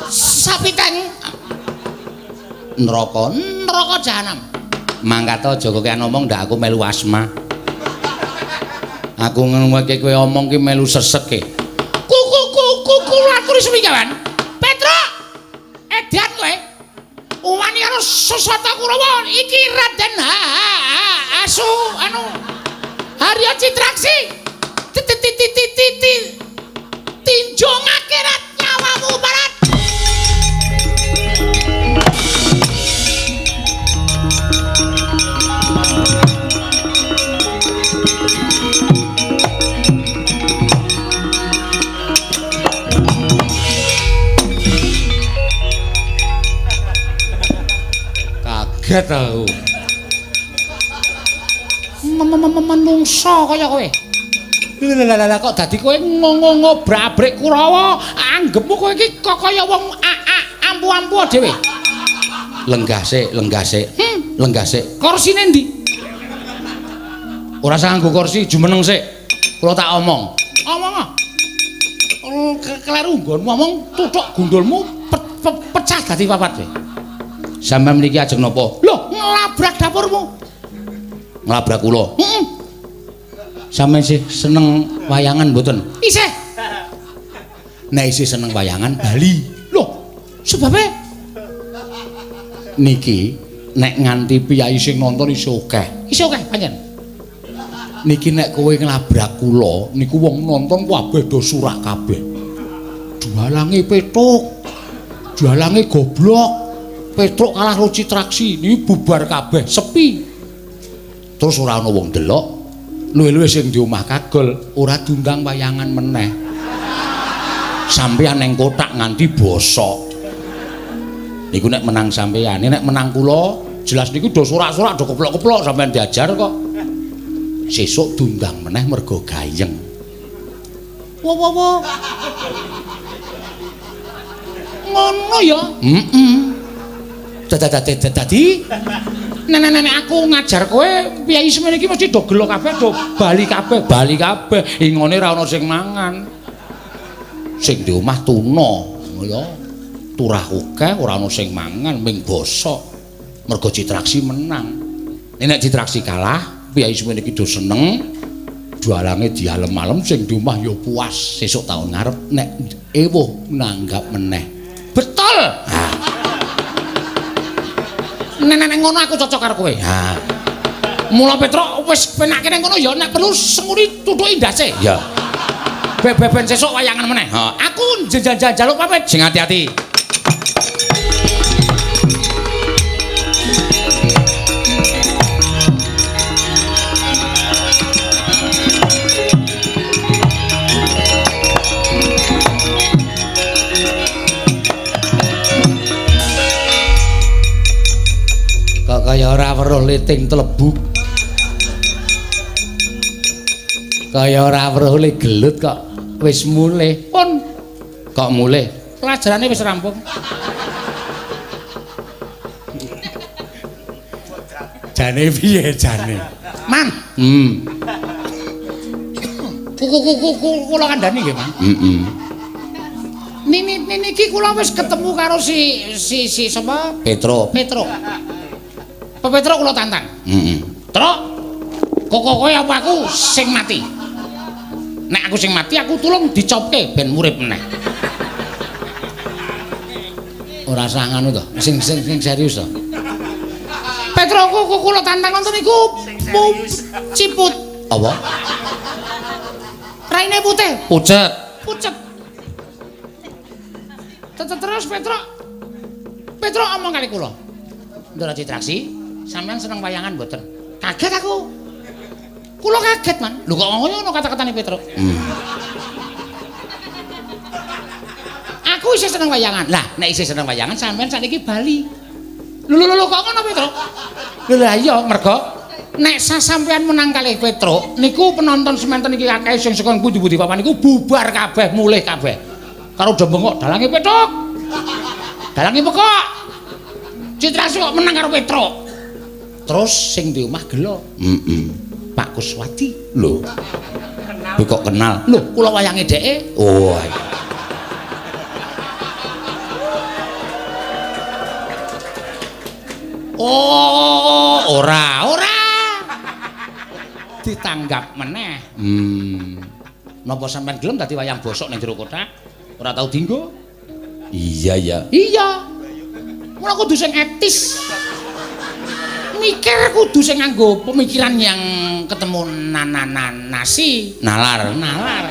sapi teng neraka, neraka jahanam. Mangkat aja kokean omong ndak aku melu asma. Aku ngrungokke kowe omong ki melu sesek e. Kula aturi semigawan. Petruk, edan kowe. Wani karo Saswata Kurawa iki Raden Asu anu Harya Citraksi. Tinjung akhirat nyawamu barat. Kaget aku. Menungso kaya kowe. Lah kok dadi kowe ngobrak-abrik Kurawa, anggepmu kowe iki kok kaya wong ampu-ampu dhewe. Lenggah sik, lenggah sik. Lenggah sik. Korsine ndi? Ora usah nganggo kursi, jumeneng sik. Kula tak omong. Omong. Kleru nggonmu omong tuthuk gundulmu pecah dadi papat kowe. Sampeyan mriki ajeng napa? Lho, nglabrak dapurmu. Nglabrak kula. Heeh. Sampeyan sih seneng wayangan mboten? Isih. Nek isih seneng wayangan bali. Lho, sebabe niki nek nganti piyayi sing nonton isih akeh. Isih akeh pancen. Niki nek kowe nglabrak kula niku wong nonton kabeh do surak kabeh. Dalange Petruk. Dalange goblok. Petruk kalah karo Citraksi niki bubar kabeh, sepi. Terus ora ana wong delok. Luwih-luwih sing di omah kagol ora diundang wayangan meneh. Sampeyan neng kothak nganti bosok. Niku nek menang sampeyan, nek menang kula jelas niku do sorak-sorak do keplok-keplok sampeyan diajar kok. Sesuk diundang meneh mergo gayeng. Wo wo wo. Ngono ya? Heeh. Dadi nek aku ngajar kowe piyayi semene iki mesti do gelo kabeh, do bali kabeh, bali kabeh. Ingone ra ono sing mangan. Sing di omah tuna, ya. Turah akeh ora ono sing mangan, ming bosok. Mergo Citraksi menang. Nek Citraksi kalah, piyayi semene iki do seneng. Dalange dialem-alem sing di omah ya puas. Sesuk taun ngarep nek ewuh nanggap meneh. Betul. Ha. Nek ngono aku cocok karo kowe. Ha. Mula Petruk wis penake nang kono ya nek perlu senguri tuthuki ndase. Ya. Beben sesuk wayangan meneh. Ha. Aku njaluk pamit. Sing ati-ati. Kaya ora weruh liting tlebuk. Kaya ora weruh le gelut kok wis mulih. Pun kok mulih? Pelajarane wis rampung. Jane piye jane? Man. Kuku kula kandhani nggih, Man. Heeh. Nini niki kula wis ketemu karo si sapa? Petro. Petro. Petro kula tantang. Heeh. Truk. Kok kowe apa aku sing mati? Nek aku sing mati aku tulung dicopke ben urip meneh. Ora usah ngono to. Sing serius to. Petro kula tantang wonten niku ciput. Apa? Raine putih. Pucet. Pucet. Terus Petro. Petro omong kali kula. Ndara Citraksi, sampean seneng wayangan mboten? Kaget aku. Kula kaget, Man. Lho kok ngono kata-katane Petro. Aku isih seneng wayangan. Lah, nek isih seneng wayangan sampean sakniki bali. Lho lho lho kok ngono Petro? Lho lah iya mergo nek sasampean menang kalih Petro niku penonton semanten iki akeh sing saka pundi-pundi papan niku bubar kabeh, mulih kabeh. Karo do bengok dalange Petruk. Dalange pekok. Citraksi kok menang karo Petruk. Terus sing di omah gelo. Heeh. Pak Kuswati. Lho. Kowe kok kenal? Lho, kula wayange dheke. Oh. Oh, ora. Ditanggap meneh. Napa sampean gelem dadi wayang bosok ning jero kothak? Ora tau dinggo? Iya, ya. Iya. Mula kudu sing etis. Mikir kudu sing nganggo pemikiran yang ketemu nasi, nalar. Nalar.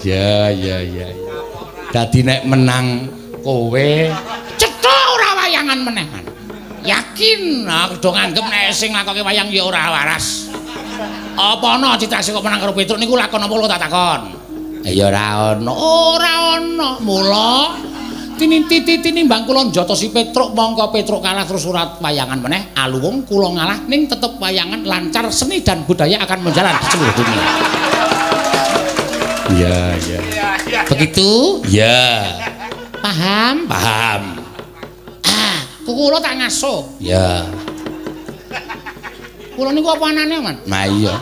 Ya. Dadi nek menang kowe cetha ora wayangan meneh, Man. Yakin aku do nganggep nek sing nglakoke wayang ya ora waras. Apa ana Citraksi kok menang karo Petruk niku lakon apa tak takon? Ya ora ana. Ora ana. Mula tinimbang kula njotosi Petruk mongko Petruk kalah terus ora wayangan meneh, aluwung kula ngalah ning tetep wayangan lancar, seni dan budaya akan menjalan di seluruh dunia. Iya, iya. Begitu? Iya. Paham? Paham. Ah, kula tak ngaso. Ya. Kula niku apa anane, Man? Nah iya.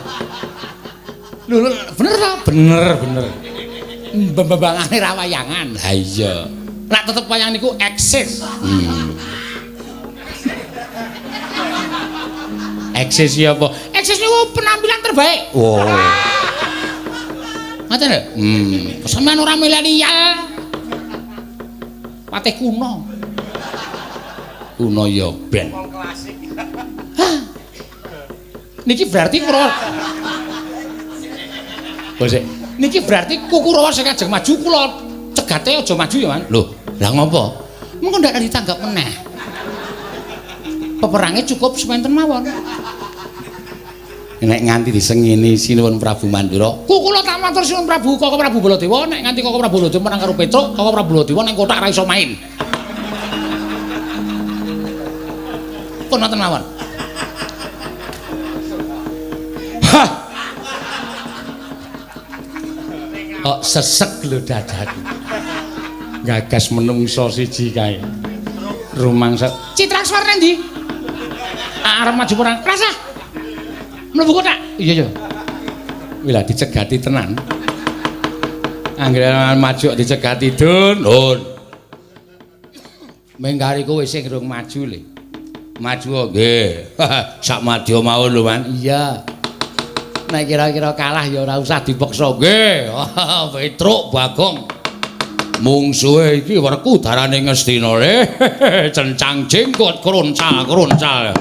Lho, bener ta? Bener, bener. Mbembangane ra wayangan. Lah iya. Nek tetep wayang niku eksis. Eksis ya apa? Eksis niku penampilan terbaik. Oh. Ngoten lho. Sampeyan ora milenial. Patih kuno. Kuno ya ben. Wong klasik. Hah. Niki berarti Kurawa. Bosek. Niki berarti Kurawa sing ajeng maju kula cegate aja maju ya, Man. Lho, lah ngopo? Mengko ndak ditanggap meneh. Peperange cukup sementen mawon. Nek nganti disengini Sinuwun Prabu Mandura, ku kula tak matur Sinuwun Prabu Koko Prabu Baladewa, nek nganti Koko Prabu Baladewa menang karo Petruk, Koko Prabu Baladewa ning kothak ra iso main. Pun wonten mawon. Hah. Kok sesek lho dadaku. Gagas menungso siji kae. Rumangsa Citrakswar nang ndi? Arep maju perang. Rasah. Mlebu kothak. Iya iya. Kuwi lah dicegati tenan. Anggere maju dicegati dun, dun. Mengkari kowe sing rung maju le. Maju nggih. Sak madya mawon lho, Man. Iya. Nek kira-kira kalah ya ora usah dipeksa nggih. Petruk Bagong. Mungsuhe iki werku darane Ngastina le. Cencang jenggot kroncal-kroncal.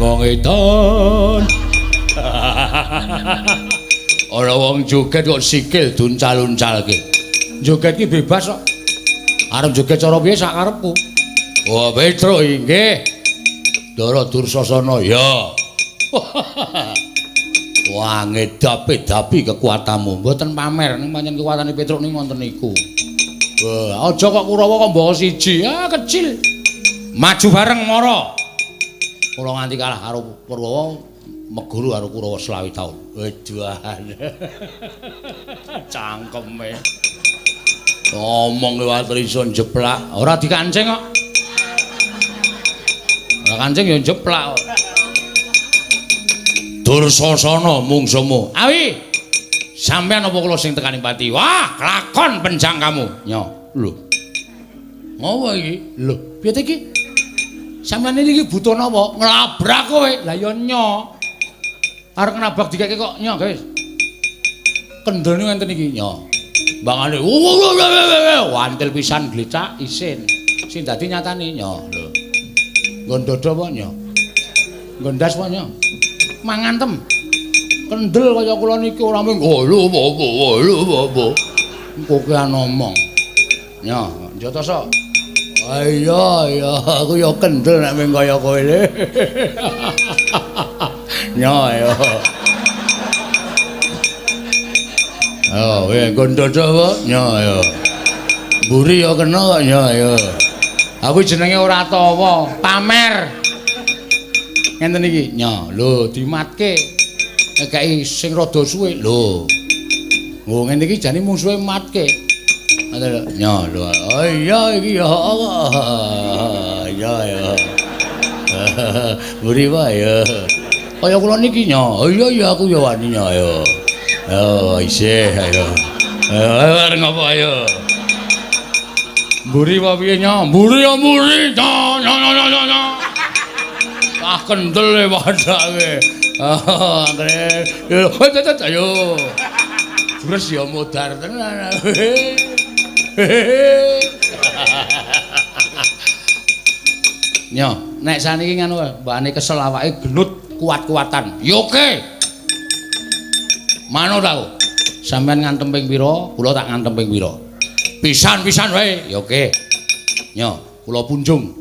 wong edan. Ana wong joget kok sikil duncal-uncalke. Joget ki bebas kok. Arep joget cara piye sak karepku. Wah, Petruk inggih. Ndara Dursasana ya. Wah, ngedapi-dapi kekuatanmu. Mboten pamer ning pancen kekuatane Petruk ning wonten niku. Wah, aja kok Kurawa kok mbawa siji. Ah, kecil. Maju bareng mara. Kula nganti kalah karo Purwawa, meguru karo Kurawa 25 taun. Weduan. Cangkeme. Ngomong liwat iso njeplak, ora dikancing kok. Ora kancing ya njeplak kok. Dursasana mungsumu. Awi. Sampeyan apa kula sing tekaning pati? Wah, kelakon penjangkamu. Nyo, lho. Ngopo iki? Lho, piye iki? Sampeyan iki butuh napa? Nglabrak kowe. Lah ya nyo. Arep nabrak dikeke kok nyo, guys. Kendel niku ngenten iki, nyo. Mbangane wantil pisan glecak isin. Sing dadi nyatane nyo, lho. Nggon dodo apa nyo? Nggon ndas apa nyo? Mangantem. Kendel kaya kula niki ora mung lho apa lho apa. Kokean ngomong. Nyo, njatoso. Iya iya, aku ya kendel nek mung kaya kowe. Nyo ayo. Oh, kowe nggon dodo apa? Nyo ayo. Mburi ya kena kok nyo ayo. Aku jenenge ora tawa, pamer. Ngenten iki, nyo, lho dimatke. Ngekeki sing rada suwe, lho. Lho ngene iki jane mungsuhe matke. Ngoten lho. Nyo, lho. Oh iya iki ya kok. Iya ya. Mburi wae ya. Kaya kula niki nyo. Oh iya iya aku ya wani nyo ayo. Oh isih ayo. Ayo arep ngopo ayo. Mburi apa piye nyo? Mburi ya mburi. Nyo nyo nyo nyo nyo. Ah kendel e padake. Ah angkre. Yo ayo. Jures ya modar tenan. Nyo, nek saniki ngono mbakane kesel awake gelut kuat-kuatan. Ya oke. Manut aku. Sampeyan ngantem ping pira, kula tak ngantem ping pira. Pisan-pisan wae. Ya oke. Nyo, kula punjung.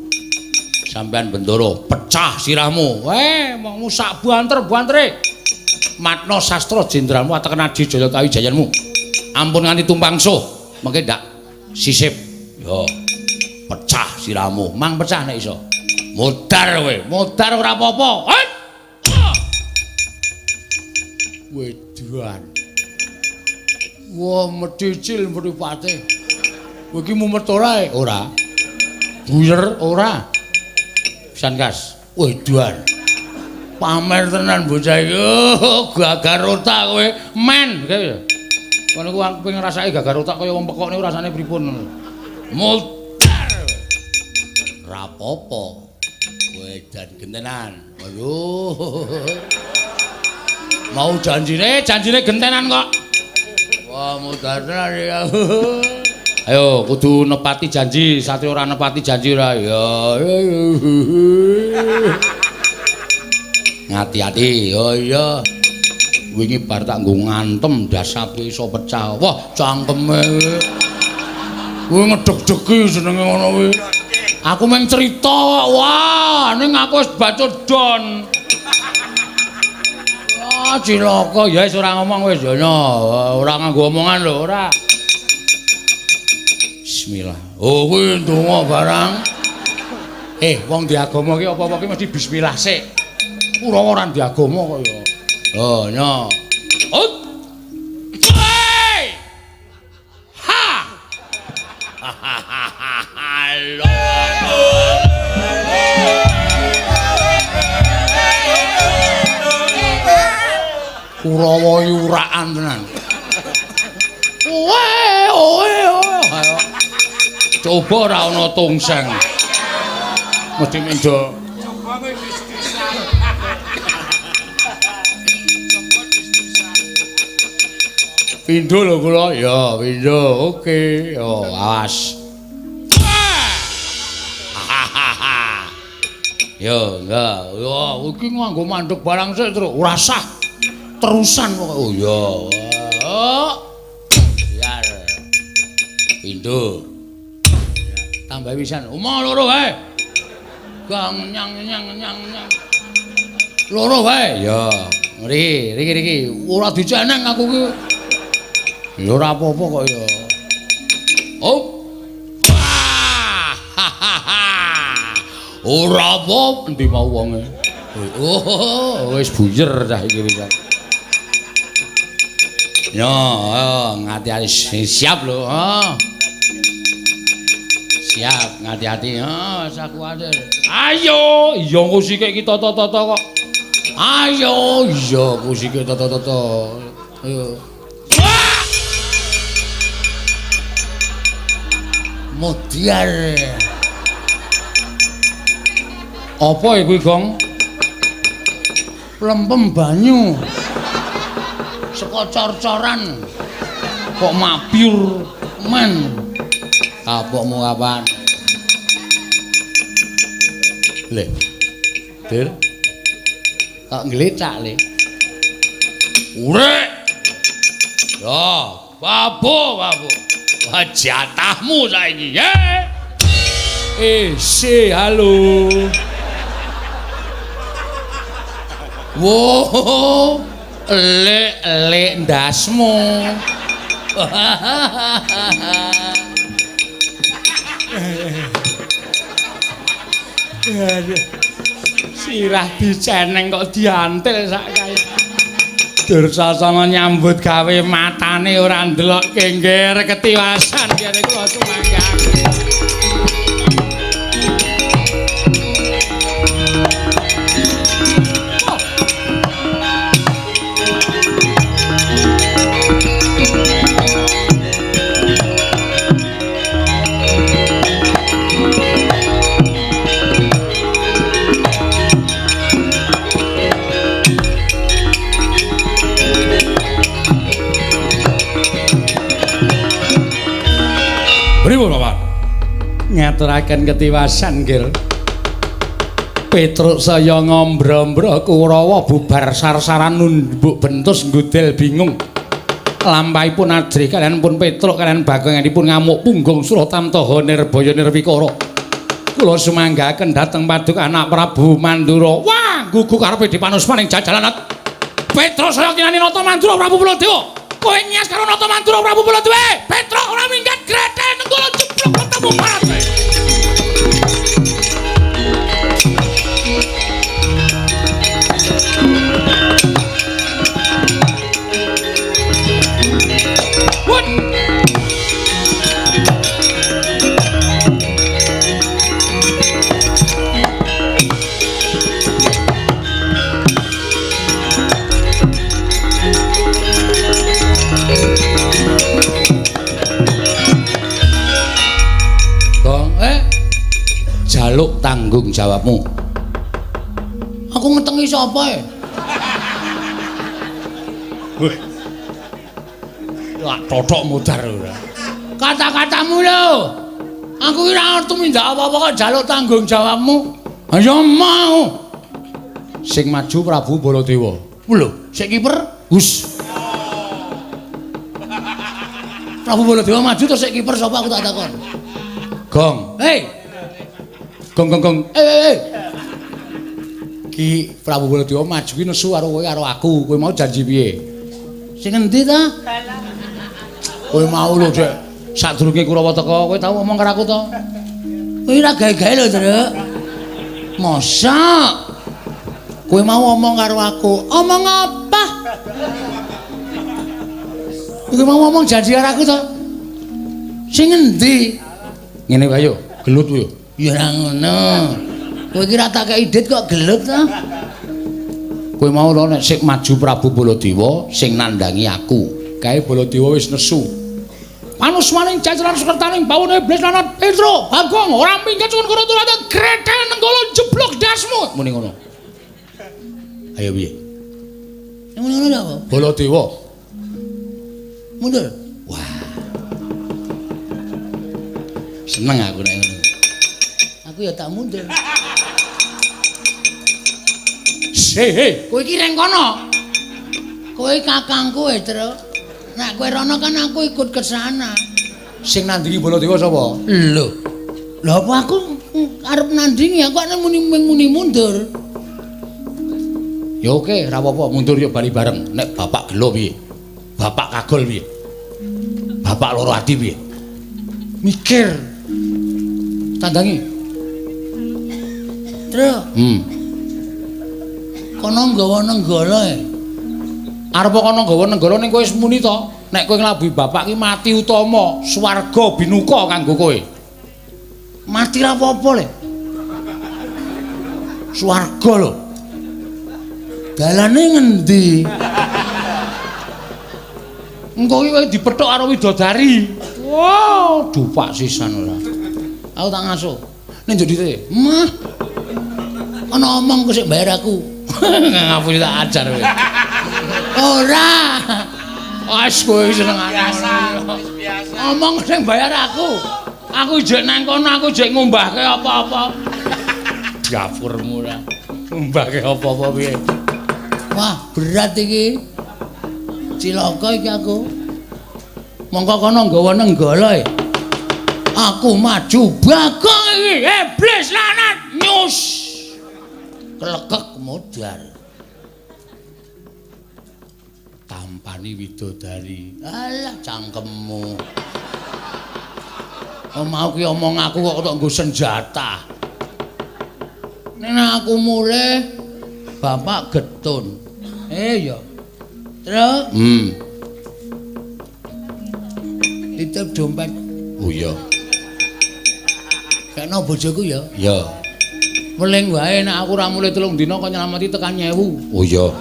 Sampeyan bendara pecah sirahmu. Weh, mongmu sak banter-bantere. Matna sastra jenderalmu ateken Adi Jaya Kawijayanmu. Ampun nganti tumpang suh, mengke ndak sisip. Yo. Pecah sirahmu, mang pecah nek iso. Modar kowe, modar ora apa-apa. Weduan. Wah, medicil mripate. Kowe iki mumet ora? Ora. Buyer ora. Pisan kas. Weduan. Pamer tenan bocah iki. Oh, gagar otak kowe. Men. Kowe niku aku pengen ngrasake gagar otak kaya wong pekok niku rasane pripun. Modar. Ora apa-apa. Kowe jan gentenan. Aduh. Mau janjine, janjine gentenan kok. Wah, modar tenan ya. Ayo kudu nepati janji, satria ora nepati janji ora. Ya. Ngati-ati. Oh iya. Wingi bar tak nggo ngantem dasape iso pecah. Wah, cangkeme. Kuwi ngedeg-degi jenenge ngono kuwi. Aku mung cerita kok. Wah, ning aku wis bacut don. Ah, cilaka ya wis ora ngomong wis ya ora nganggo omongan lho ora. Bismillah. Oh kuwi ndonga barang. Wong di agama ki apa-apa ki mesti bismillah sik. Ora ora di agama kok ya. Oh, nyo. Ut. Ha. Halo. Kurawa yuraan tenan. Owe owe owe. Coba ora ana tungseng. Mesti mendo. Coba kowe dis-disan. Pindho lho kula. Ya, pindho. Oke. Yo, awas. Yo, enggak. Yo, iki nganggo mandek barang sik, Truk. Ora sah. Terusan pokoke. Oh iya. Oh. Biar. Pindho. Tambah pisan. Omah loro wae. Gang nyang nyang nyang nyang. Loro wae. Ya. Riki, riki riki. Ora diceneng aku ki. Ya ora apa-apa kok ya. Oh. Ora apa endi mau wonge. Oh, wis buyer cah iki wis. Yo, ayo ngati-ati siap lho, ha. Siap, ngati-ati, ha, usah kuwatir. Ayo, iya engko sikik iki tata-tata kok. Ayo, iya engko sikik tata-tata. Ayo. Mudiar. Apa kuwi, Gong? Lempem banyu. Saka cor-coran. Kok mabyur men. Kapokmu kapan? Le. Dir. Kok nglecak, Le? Urek. Ya, babu, babu. Wah, jatahmu saiki, ye. Si, halo. Wo, elek-elek ndasmu. Sirah diceneng kok diantil sak kae. Dursasana nyambut gawe matane ora ndelok kengger ketiwasan kene kula sumangga. Pripun, Bapak? Ngaturaken ketiwasan, Gil. Petruk saya ngombro-ombro Kurawa bubar sar-saran numbuk bentus nggudel bingung. Lampahipun ajrih kalian pun Petruk kalian bagonganipun ngamuk punggung Suratamtaha Nirbaya Nirwikara. Kula sumanggaken dhateng paduka anak Prabu Mandura. Wah, gugu karepe dipanusmaning jajalan. Petruk saya kinani Nata Mandura Prabu Baladewa. Kowe nyas karo Nata Mandura Prabu Baladewa. Petruk ora minggat gretel nenggala jeblok ketemu parat kowe. Wut. Gong, jaluk tanggung jawabmu. Aku ngetengi sapa e? Weh. Lak tothok mudar ora. Kata-katamu lho. Aku ora ngerti mindak apa-apa kok jaluk tanggung jawabmu. Ayo mau. Sing maju Prabu Baladewa. Lho, sik kiper? Hus. Prabu Baladewa maju terus sik kiper sapa aku tak takon. Gong. Hei. Gong gong gong. Eh. Ki Prabu Baladewa maju ki nesu karo kowe karo aku. Kowe mau janji piye? Sing endi ta? Kowe mau lho, Dek. Sadurunge Kurawa teka, kowe tau ngomong karo aku to? Kowe ora gawe-gawe lho, Truk. Mosok kowe mau ngomong karo aku. Omong apa? Kowe mau ngomong janji karo aku to? Sing endi? Ngene wae yo, gelut yo. Ya ora ngono. Kowe iki ora tak kei dit kok gelut to? Kowe mau lho nek sing maju Prabu Baladewa sing nandhangi aku. Kae Baladewa wis nesu. Panusmaning jajaran sukertaning bawone iblis lanat Petruk Bagong ora minggat cuwun karo turate gretel nenggala jeblok dasmu. Muni ngono. Ayo piye? Muni ngono apa? Baladewa. Mundur. Wah. Seneng aku nek ngono. Aku ya tak mundur. He, kowe iki reng kono. Kowe kakangku, Truk. Nek kowe rono kan aku ikut ke sana. Sing nandingi Baladewa sapa? Lho. Lha apa aku arep nandingi, aku nek muni mundur. Ya oke, ora apa-apa, mundur ya bali bareng. Nek bapak gelo piye? Bapak kagol piye? Bapak loro ati piye? Mikir. Tandangi. Truk. Kono nggawa nenggala e. Arep kono nggawa nenggala ning kowe wis muni to. Nek kowe nglabuhi bapak ki mati utama, swarga binuka kanggo kowe. Mati ra apa-apa le. Swarga lho. Dalane ngendi? Engko iki kowe dipethuk karo widodari. Wow, dupak sisan ora. Aku tak ngaso. Ning njodite. Mah. Ana omong kok sik bayar aku. Ngapusi tak ajar kowe. Ora. Wis kowe senengane. Biasa, wis biasa. Omong sing bayar aku. Aku ijek nang kono, aku ijek ngumbahke apa-apa. Dapurmu ora. Ngumbahke apa-apa piye? Wah, berat iki. Cilaka iki aku. Mongko kono nggawa nenggala e. Aku maju Bagong iki, iblis lanat nyus. Klekek modar. Tampani widodari. Alah cangkemmu. Oh, mau ki omong aku kok tok nggo senjata. Nek aku mulih bapak getun. Ya. Truk. Titip dompet. Oh iya. Kena bojoku ya. Iya. Weling wae nek aku ora mulih 3 dina kok nyelameti tekan 1000. Oh iya.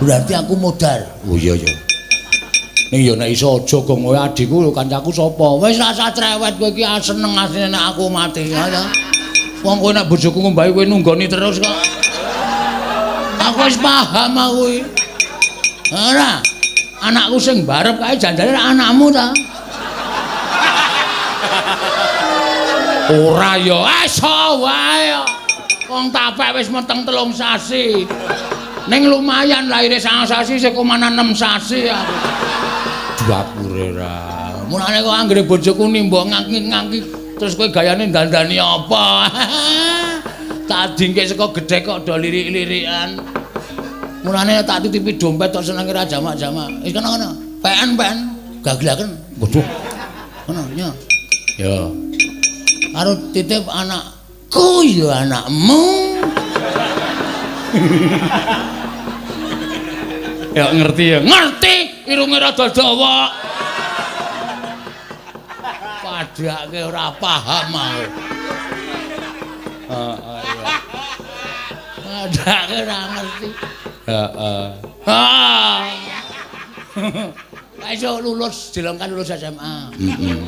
Berarti aku modar. Oh iya ya. Ning ya nek iso aja gong kowe adikku lho kancaku sapa? Wis rasa cerewet kowe iki seneng asline nek aku mati ya ta. Wong kowe nek bojoku ngombahi kowe nunggoni terus kok. Aku wis paham aku iki. Ora. Anakku sing barep kae janjane anakmu ta. Ora ya, iso wae. Wong tapek wis meteng 3 sasi. Ning lumayan lahire 9 sasi sik kumanan 6 sasi aku. Dapure ra. Mulane kok anggere bojoku nimba ngangki-ngangki terus kowe gayane dandani apa? Tak dingke saka gedhe kok do lirik-lirikan. Mulane tak titipi dompet tok senenge ra jamak-jamak. Wis kono-kono. PN-PN gaglaken. Waduh. Kono nya. Ya. Karo titip anakku ya anakmu. Ya ngerti ya. Ngerti, irunge rada dawa. Padake ora paham aku. Heeh iya. Padake ora ngerti. Heeh. Ha. Iso lulus, dilongkan lulus SMA. Heeh.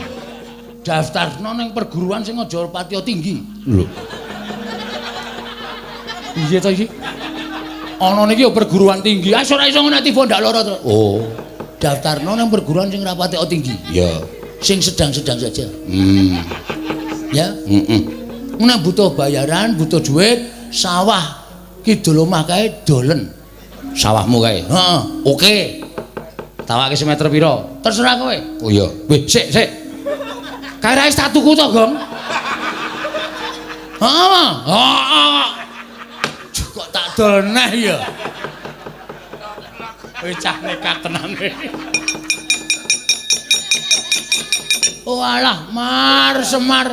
Daftarno ning perguruan sing aja patiya tinggi. Lho. Piye to iki? Ana niki ya perguruan tinggi. Ah ora iso ngono tiba ndak lara to. Oh. Daftarno ning perguruan sing ora patiya tinggi. Ya. Sing sedang-sedang saja. Ya. Heeh. Nek butuh bayaran, butuh duit, sawah kidul omah kae dolen. Sawahmu kae. Heeh. Oke. Tawake semeter pira? Terserah kowe. Oh iya. Wih, sik, sik. Kae ra wis tak tuku to, Gong? Heeh. Heeh. Kok tak dol neh ya. Wis cah nekat tenan. Oh alah, Mar Semar.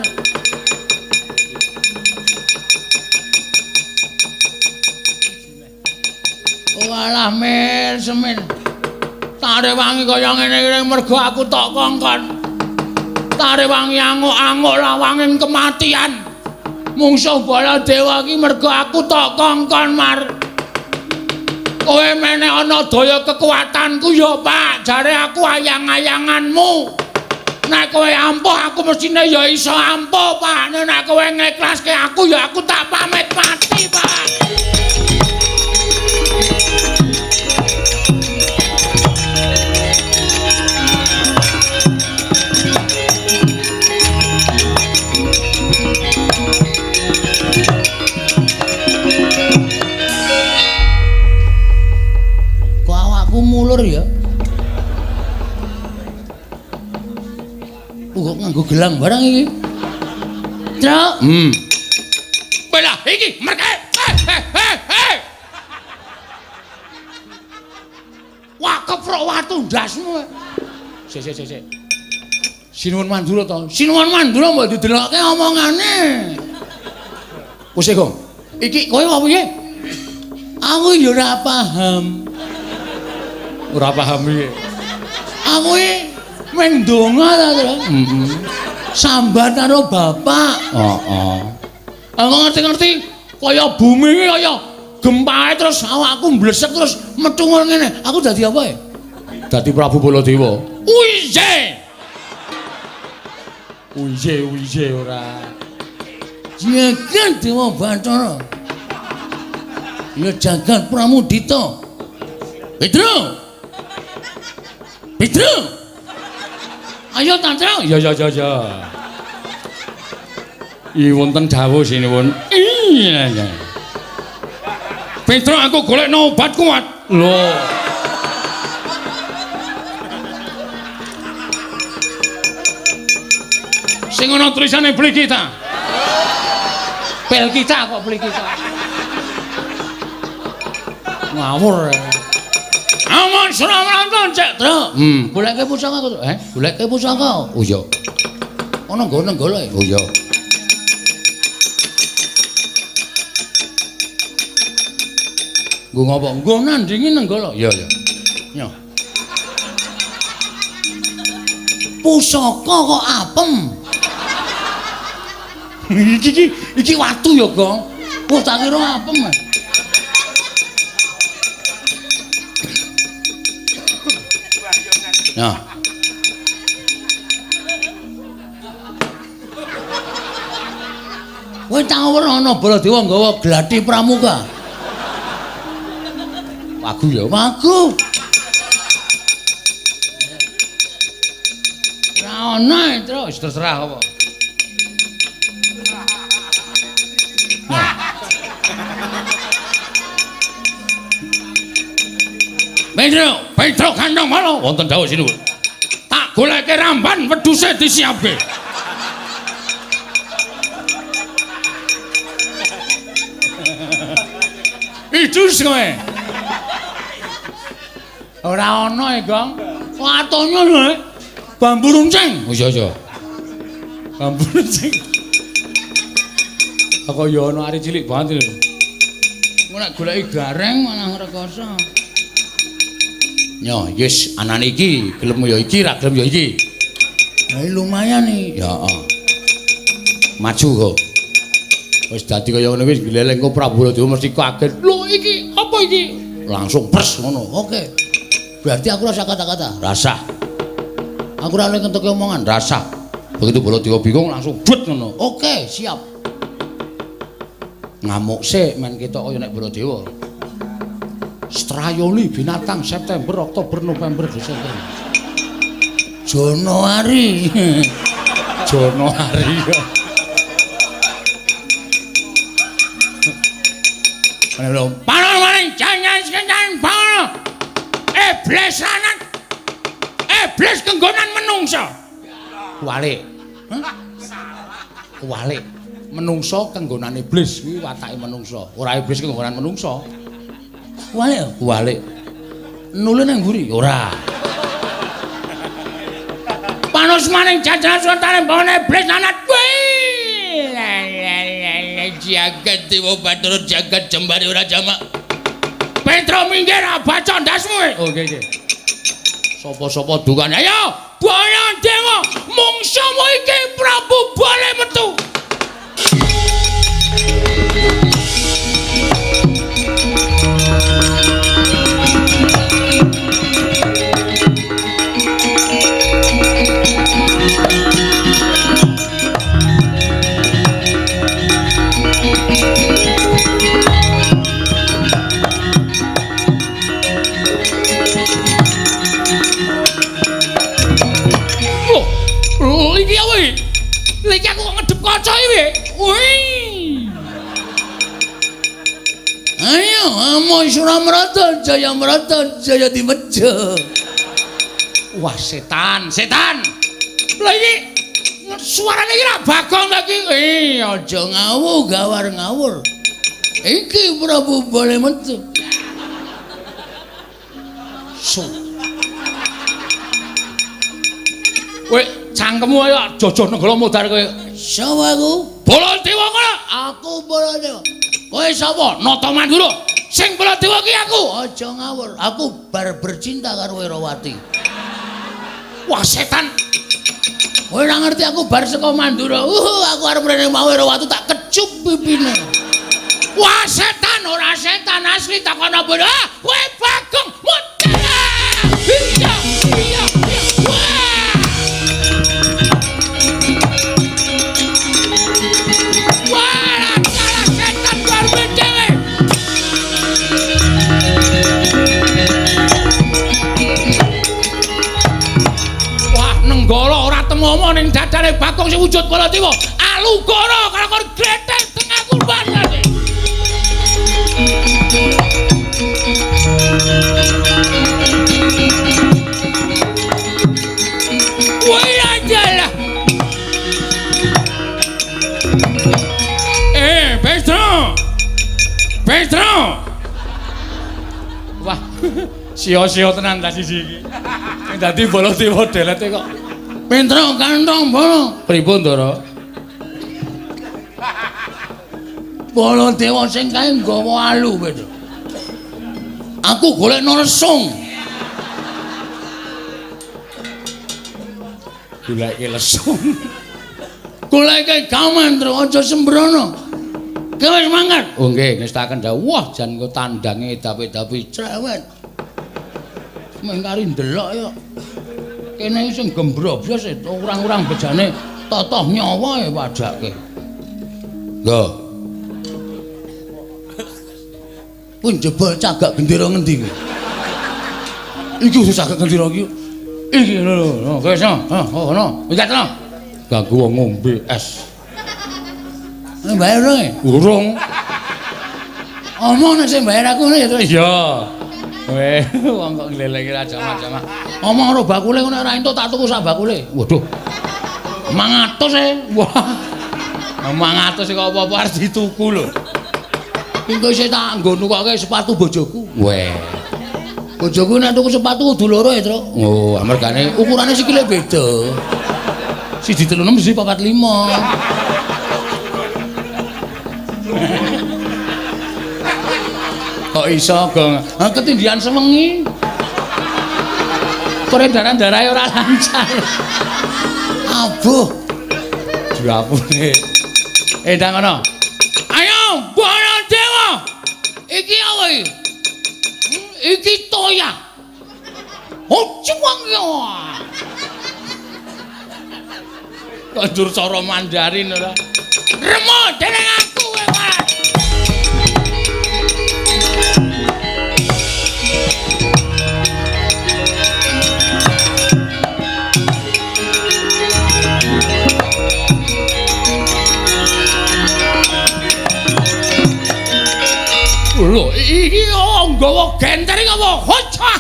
Oh alah, Mir Semin. Tak rewangi kaya ngene iki mergo aku tok kongkon. Tak rewangi anguk-anguk lawanging kematian. Mungsuh Baladewa iki mergo aku tok kongkon, Mar. Kowe meneh ana daya kekuatanku ya, Pak. Jare aku ayang-ayanganmu. Nek kowe ampuh aku mestine ya iso ampuh, Pak. Nek kowe ngeklaske aku ya aku tak pamit mati, Pak. Kok nganggo gelang barang iki. Truk. Lah iki merke. Hei. Wah, keprok watu ndasmu. Sik. Sinuwun Mandura to. Sinuwun Mandura mbok didelokke omongane. Wis e, Gong. Iki kowe apa piye? Aku ya ora paham. Ora paham piye? Aku iki mung ndonga ta, Tru. Heeh. Sambat karo bapak. Heeh. Aku ngerti-ngerti kaya bumi iki kaya gempae terus awakku mblesek terus metu ngene. Aku dadi apa ya? Dadi Prabu Baladewa. Uiye. Uiye ora. Jagat Dewa Bathara. Ya jagat Pramudita. Petro. Petro. Ayo Tantra. Ya. I wonten dawuh sinuwun. Iya. Petro aku golekno obat kuat. Lho. Sing ana tulisane beli kita. Pel kita kok beli kita. Ngawur. Aman Suramarta cek, Tru. Goleke pusaka kok. Goleke pusaka. Oh iya. Ana nggone golek. Oh iya. Nggo ngopo? Nggo nandingi Nenggala. Iya. Nyo. Pusaka kok apem. Iki watu ya, Gong. Wah, tak kira apem. Nah. Kowe tau ora ana Baladewa nggawa gladi pramuka? Wagu ya, wagu. Ora ana, Tru, wis terserah apa. Petro kandang malo wonten dawuh sinuwun. Tak goleke ramban wedhuse disiapke. Idus kowe. Ora ana e, Gong. Watone lho. Bambu runcing. Oh iya. Bambu runcing. Aku ya ana ari cilik banget lho. Engko nek goleki gareng malah rekoso. Nyo, yes, anane iki gelem ya iki, ra gelem ya iki. Lah lumayan iki. Ya, heeh. Maju kok. Wis dadi kaya ngono wis gleleng kok Prabu Baladewa mesti kaget. Lho iki apa iki? Langsung pers ngono. Oke. Berarti aku rasa kata-kata. Rasa. Aku ora oleh ngentuke omongan, rasa. Begitu Baladewa bingung langsung but ngono. Oke, siap. Ngamuk sik men ketok kaya nek Baladewa. Strayoli binatang September, Oktober, November, Desember. Januari. Januari. Panon maring jangan sekencan panon. Iblis lanang. Iblis kenggonan menungsa. Kuwalik. Hah? Kuwalik. Menungsa kenggonan iblis kuwi watake menungsa. Ora iblis kenggonan menungsa. Kuwalik, kuwalik. Nule nang mburi? Ora. Panus maning jajaran sultane bangane iblis lanat kuwi. Jagat Dewa Bathara jagat jembare ora jamak. Petro minggir abaca ndasmu. Oke, oke. Sapa-sapa dukane. Ayo, Baladewa, mungsuhmu iki Prabu Bale metu. Iki apa iki? Iki aku kok ngedep kaca iki. Wih. Ayo, Amo Suramarta, Jayamarta, Jayadimeja. Wah, setan, setan. Lah iki Suarane iki ra Bagong ta iki? Aja ngawur, gawar ngawur. Iki Prabu Balametu. So. Kowe cangkemmu ayo jojoh Nenggala modar kowe. Sapa aku? Baladewa ngono. Aku Baladewa. Kowe sapa? Nata Mandura. Sing Baladewa ki aku. Aja ngawur. Aku bar bercinta karo Wirawati. Wah setan. Kowe ora ngerti aku bar saka Mandura. Aku arep rene mau Wirawati tak kecup pipine. Wah setan, ora setan asli takono bodoh. Ah, kowe Bagong modar. Iya, iya, iya. Wah. Wah, salah setan luar dhewe. Wah, Nenggala ora temomo ning dadane Bagong sing wujud Baladewa. Alugoro karo gletek tengah kurban. Wah, ajalah. Petro. Petro. Wah, sia-sia tenan ta siji iki. Sing dadi Baladewa delete kok. Petro kantong bolo. Pripun, Ndara? Baladewa sing kae nggawa alu, Petro. Aku golekno lesung. Goleke lesung. Goleke gaman, Tru, aja sembrono. Kowe wis mangkat. Oh nggih, ngestaken dawuh. Wah, jan engko tandange dapi-dapi cerewet. Mung kari ndelok ya. Kene iki sing gembrobyos orang-orang bejane totoh nyawa e padake. Lho. Pun jebol cagak gendera ngendi kuwi? Iki wis cagak gendera iki. Iki lho lho, wis oh ngono. Wis terus. Ganggu wong ngombe es. Bayar urung? Urung. Omong nek sing bayar aku ngono ya terus. Iya. Weh, wong kok nglelengi ra jamak-jamak. Omong karo bakule ngono ora entuk tak tuku sak bakule. Waduh. 500 e. Wah. 500 kok apa-apa arep dituku lho. Engko isih tak nggo nukokke sepatu bojoku. Weh. Bojoku nek tuku sepatu kudu loro ya, Truk. Oh, amargane ukurane sikile beda. Siji 36, siji 45. Kok iso, Gong? Ha ketindihan sewengi. Peredaran darahe ora lancar. Abuh. Diapune. Ndang ngono. Ayo, Baladewa. Iki apa iki? Iki toya. Oh, cuwang ya. Kok njur cara Mandarin ora? Remo dening aku kowe, Mas. Lho, iki nggawa genter iki apa? Hocah.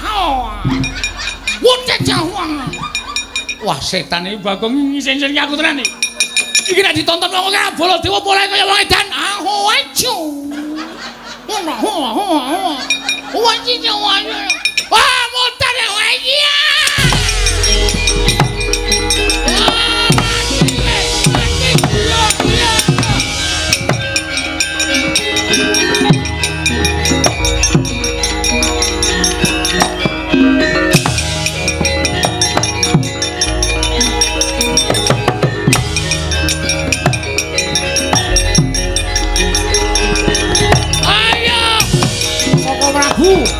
Wah, setan iki Bagong ngisin-isin aku tenan iki. Iki nek ditonton wong ora Baladewa polahe kaya wong edan. Aho acu. Ngono, ho ho ho. Wah, mutar ya. Iya.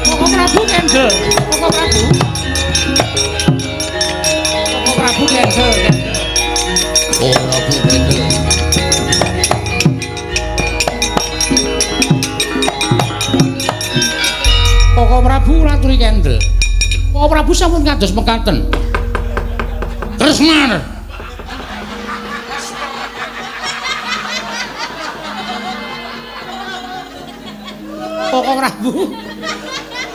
Koko Prabu kendel. Koko Prabu. Koko Prabu kendel. Oh, Prabu kendel. Koko Prabu raturi kendel. Koko Prabu sampun kados mekaten. Kresna. Koko Prabu.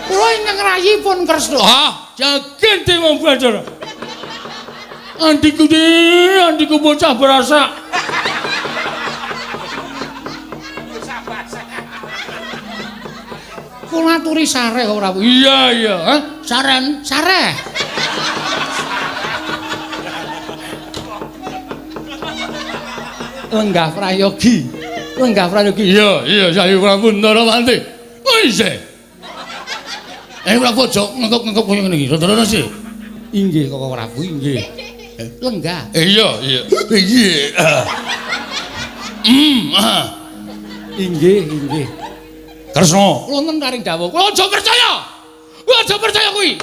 Kula ingkang rayipun Kresna. Ah, jagen Dewa Bathara. Andiku di, andiku bocah berasa. Kula aturi sareh kok Prabu. Iya iya, hah? Saren, sareh. Lenggah prayogi. Lenggah prayogi. Iya, iya saya Prabu Ndarawati. Oh isih. Prabu aja ngengkep-ngengkep kaya ngene iki. Rada-rada sih. Inggih Koko Prabu, inggih. Lenggah. Iya, iya. Iya. Inggih, inggih. Kresna, wonten paring dawuh. Kowe aja percaya. Kowe aja percaya kuwi.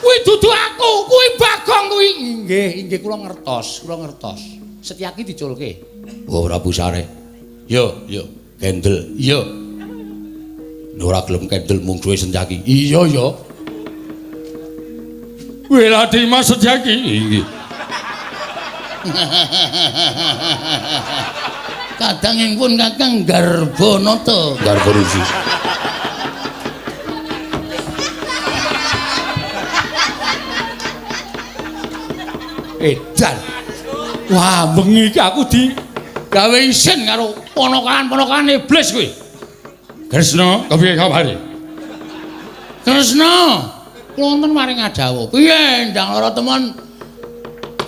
Kuwi dudu aku, kuwi Bagong kuwi. Inggih, inggih kula ngertos, kula ngertos. Setyaki diculke. Oh, Prabu Sare. Yo, yo, kendel. Iya. Ora gelem kendel mungsuhe Setyaki. Iya, ya. Weladi Mas Setyaki. Inggih. Kadangipun Kakang Garbanata. Garba Rusi. Edan. Wah, bengi iki aku di gawe isin karo ponakan-ponakan iblis kuwi. Kresna, kepiye kabare? Kresna, wonten maring adawuh. Piye ndang lara temen?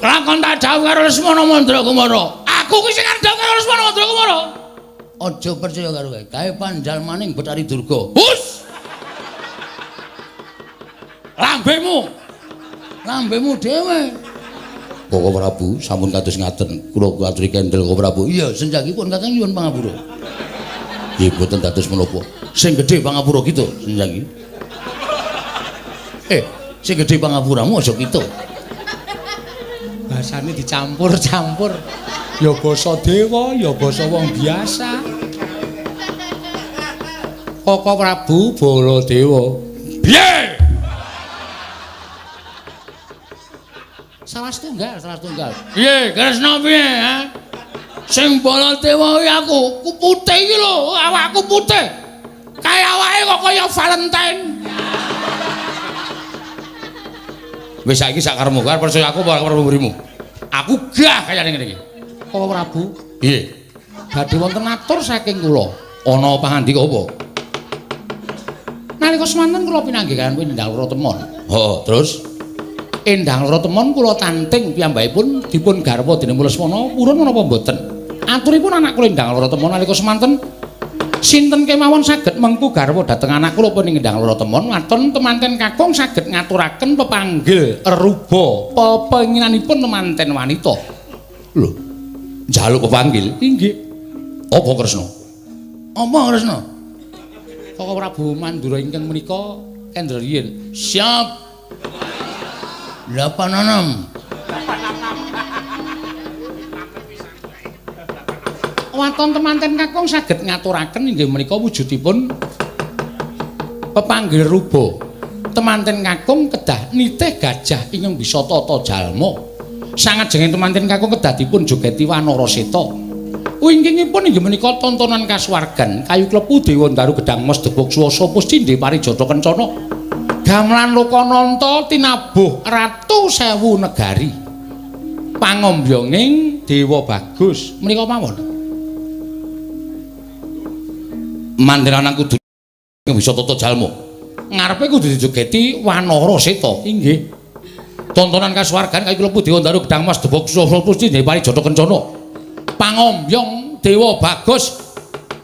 Lakon tak dawuh karo Lesmana Mandrakumara. Aku kuwi sing arep dawuh karo Lesmana Mandrakumara. Aja percaya karo kowe. Gawe panjalmaning Bathari Durga. Hus! Lambemu. Lambemu dhewe. Koko Prabu sampun kados ngaten. Kula aturi kendel Koko Prabu. Iya, senjakipun Kakang nyuwun pangapura. Nggih mboten dados menapa. Sing gedhe pangapura kita senjaki. Sing gedhe pangapuramu aja kita. Basane dicampur-campur. Ya basa dewa, ya basa wong biasa. Koko Prabu Baladewa. Piye? Salah setunggal, salah setunggal. Piye, Kresna piye, ha? Sing Baladewa kuwi aku, ku putih iki lho, awakku putih. Kaya awake kok kaya Valentine. Wis saiki sak karepmu, arep percaya aku apa arep mburimu? Aku gah kayane ngene iki. Koko Prabu, piye? Badhe wonten atur saking kula. Ana pangandika apa? Nalika semanten kula pinanggih kaliyan Endang Loro Temon. Heeh, terus Endang Loro Temon kula tanting piyambakipun dipun garwa dening Lesmana purun menapa mboten? Aturipun anak kula Endang Loro Temon nalika semanten sinten kemawon saged mengku garwa dhateng anak kula punika Endang Loro Temon waton temanten kakung saged ngaturaken pepanggil reruba pepenginanipun temanten wanita. Lho, njaluk pepanggil? Inggih. Apa Kresna? Apa Kresna? Koko Prabu Mandura ingkang menika kendel riyin. Siap. 86. Waton temanten kakung saged ngaturaken inggih menika wujudipun pepanggil ruba. Temanten kakung kedah nitih gajah ingkang bisa tata jalma. Sangajenge temanten kakung kedah dipun jogeti wanara seta. Wingkingipun inggih menika tontonan kasuwargan kayu klepu dewa ndaru gedang mas debog swasa puscindhe parijata kencana. Gamelan Lokananta tinabuh ratu sewu negari. Pangombyonging Dewa Bagus menika mawon. Mandiranang kudu bisa tata jalma. Ngarepe kudu dijogeti wanara seta. Inggih. Tontonan kasuwargan kayu klepu dewa ndaru gedang mas debog swasa puscindhe parijata kencana. Pangombyong Dewa Bagus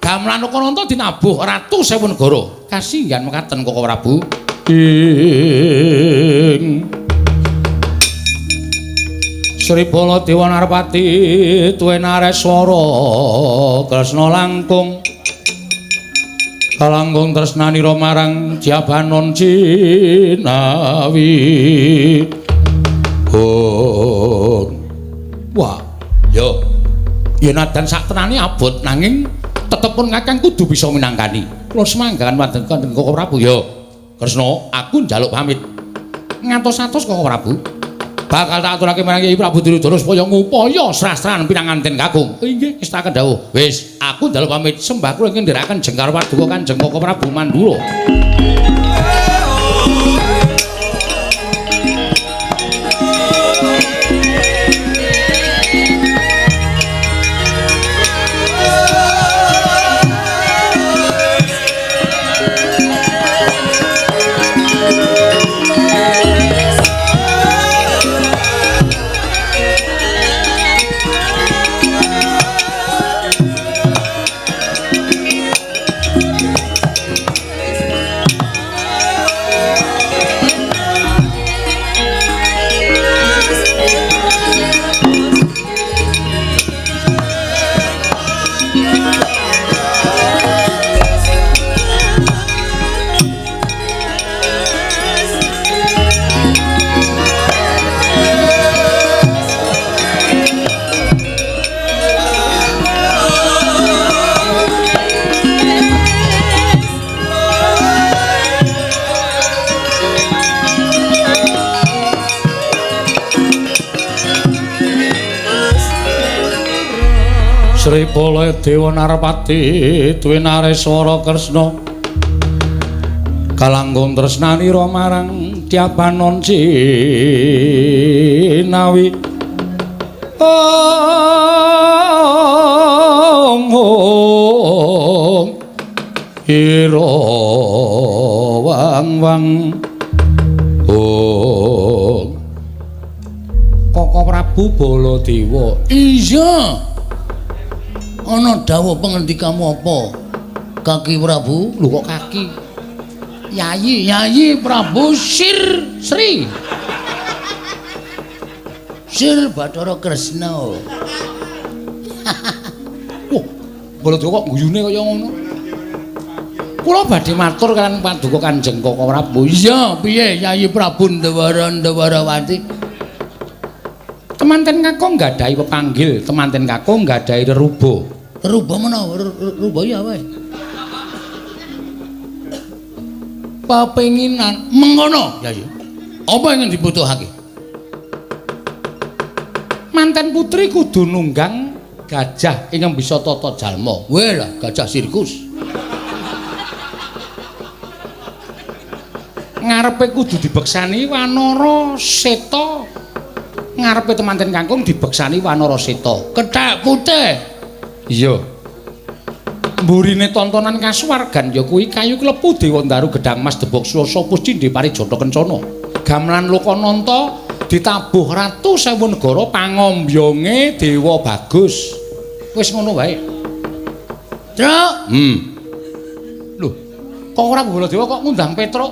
gamelan Lokananta dinabuh ratu sewu negara. Kasinggihan mekaten Koko Prabu. Ing Sri Baladewa Narpati tuwe nareswara Kresna langkung kalangkung tresnanira marang Jabanon Cinawi. Oh. Wah, yo. Ya nadan sak tenane abot nanging tetepun Kakang kudu bisa minangkani. Kula semanggahan wonten Koko Prabu. Yo. Kresna, aku njaluk pamit. Ngantos-atos Koko Prabu. Bakal tak aturake marang Kyai Prabu Duryudana supaya ngupaya srastran pinanganten kakung. Inggih, ngestakaken dawuh. Wis, aku njaluk pamit sembah kula ingkang ndherekaken jengkar paduka Kanjeng Koko Prabu Mandura. Sri Baladewa Narpati Dwinareswara Kresna kalangkung tresnanira marang Tyapanon Cinawi. Ong ong ira wang wang ong. Koko Prabu Baladewa. Iya. Ana dawuh pangandikamu apa? Kaki Prabu? Lho kok kaki? Yayi, Yayi Prabu Sir Sri. Sir Bathara Kresna. Wah, Baladewa kok guyune kaya ngono. Kula badhe matur kaliyan paduka Kanjeng Koko Prabu. Iya, piye Yayi Prabu Ndawara Ndawarawati? Temanten kakung nggadahi pepanggil, temanten kakung nggadahi reruba. Reruba menawa reruba ya wae. Pepenginan mengono Yayi. Apa ingin dibutuhake? Manten putri kudu nunggang gajah ingkang bisa tata jalma. Weh lah, gajah sirkus. Ngarepe kudu dibeksani Wanara Seta. Ngarepe temanten kakung dibeksani Wanara Seta. Kethek putih. Iya. Mburine tontonan kasuwargan ya kuwi kayu klepu Dewa Ndaru Gedhang Mas Debok Swasa Puscindhe Parijata Kencana. Gamelan Lokananta ditabuh Ratu Sewu Negara pangombyonge Dewa Bagus. Wis ngono wae. Truk. Lho, kok ora Baladewa kok ngundang Petruk?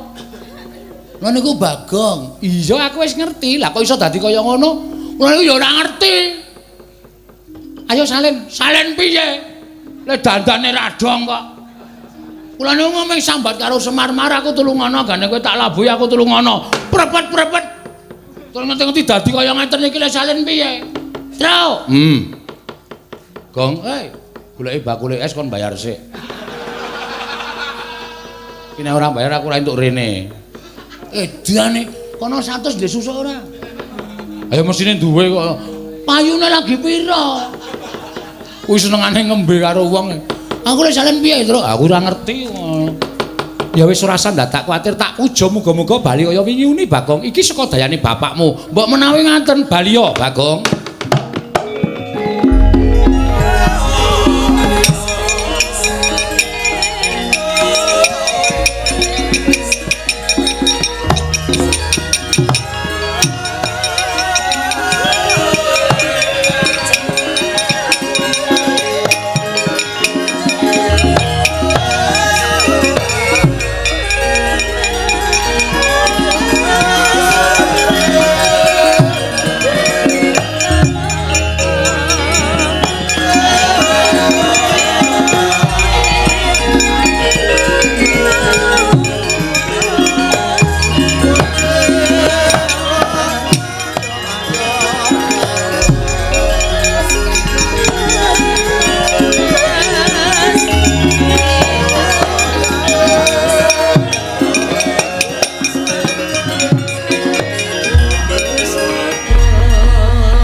Lha niku Bagong. Iya, aku wis ngerti. Lah kok iso dadi kaya ngono? Kula niku ya ora ngerti. Ayo salin. Salin piye? Le dandane radong kok. Kula niku ngomong sambat karo Semar Mar aku tulungono gane kowe tak labuhi aku tulungono. Prepet-prepet. Terus ngerti-ngerti dadi kaya ngeten iki le salin piye? Truk. Gong, goleki bakule es kon bayar sik. Iki nek ora bayar aku ora entuk rene. Edane kono 100 ndek susuk ora? Ayo mesine duwe kok. Payune lagi pira? Kuwi senengane ngembe karo wong. Aku lek salin piye, Truk? Aku ora ngerti. Ya wis ora usah dadak kuwatir, tak puja muga-muga bali kaya wingi uni Bagong. Iki saka dayane bapakmu. Mbok menawi ngaten bali ya, Bagong.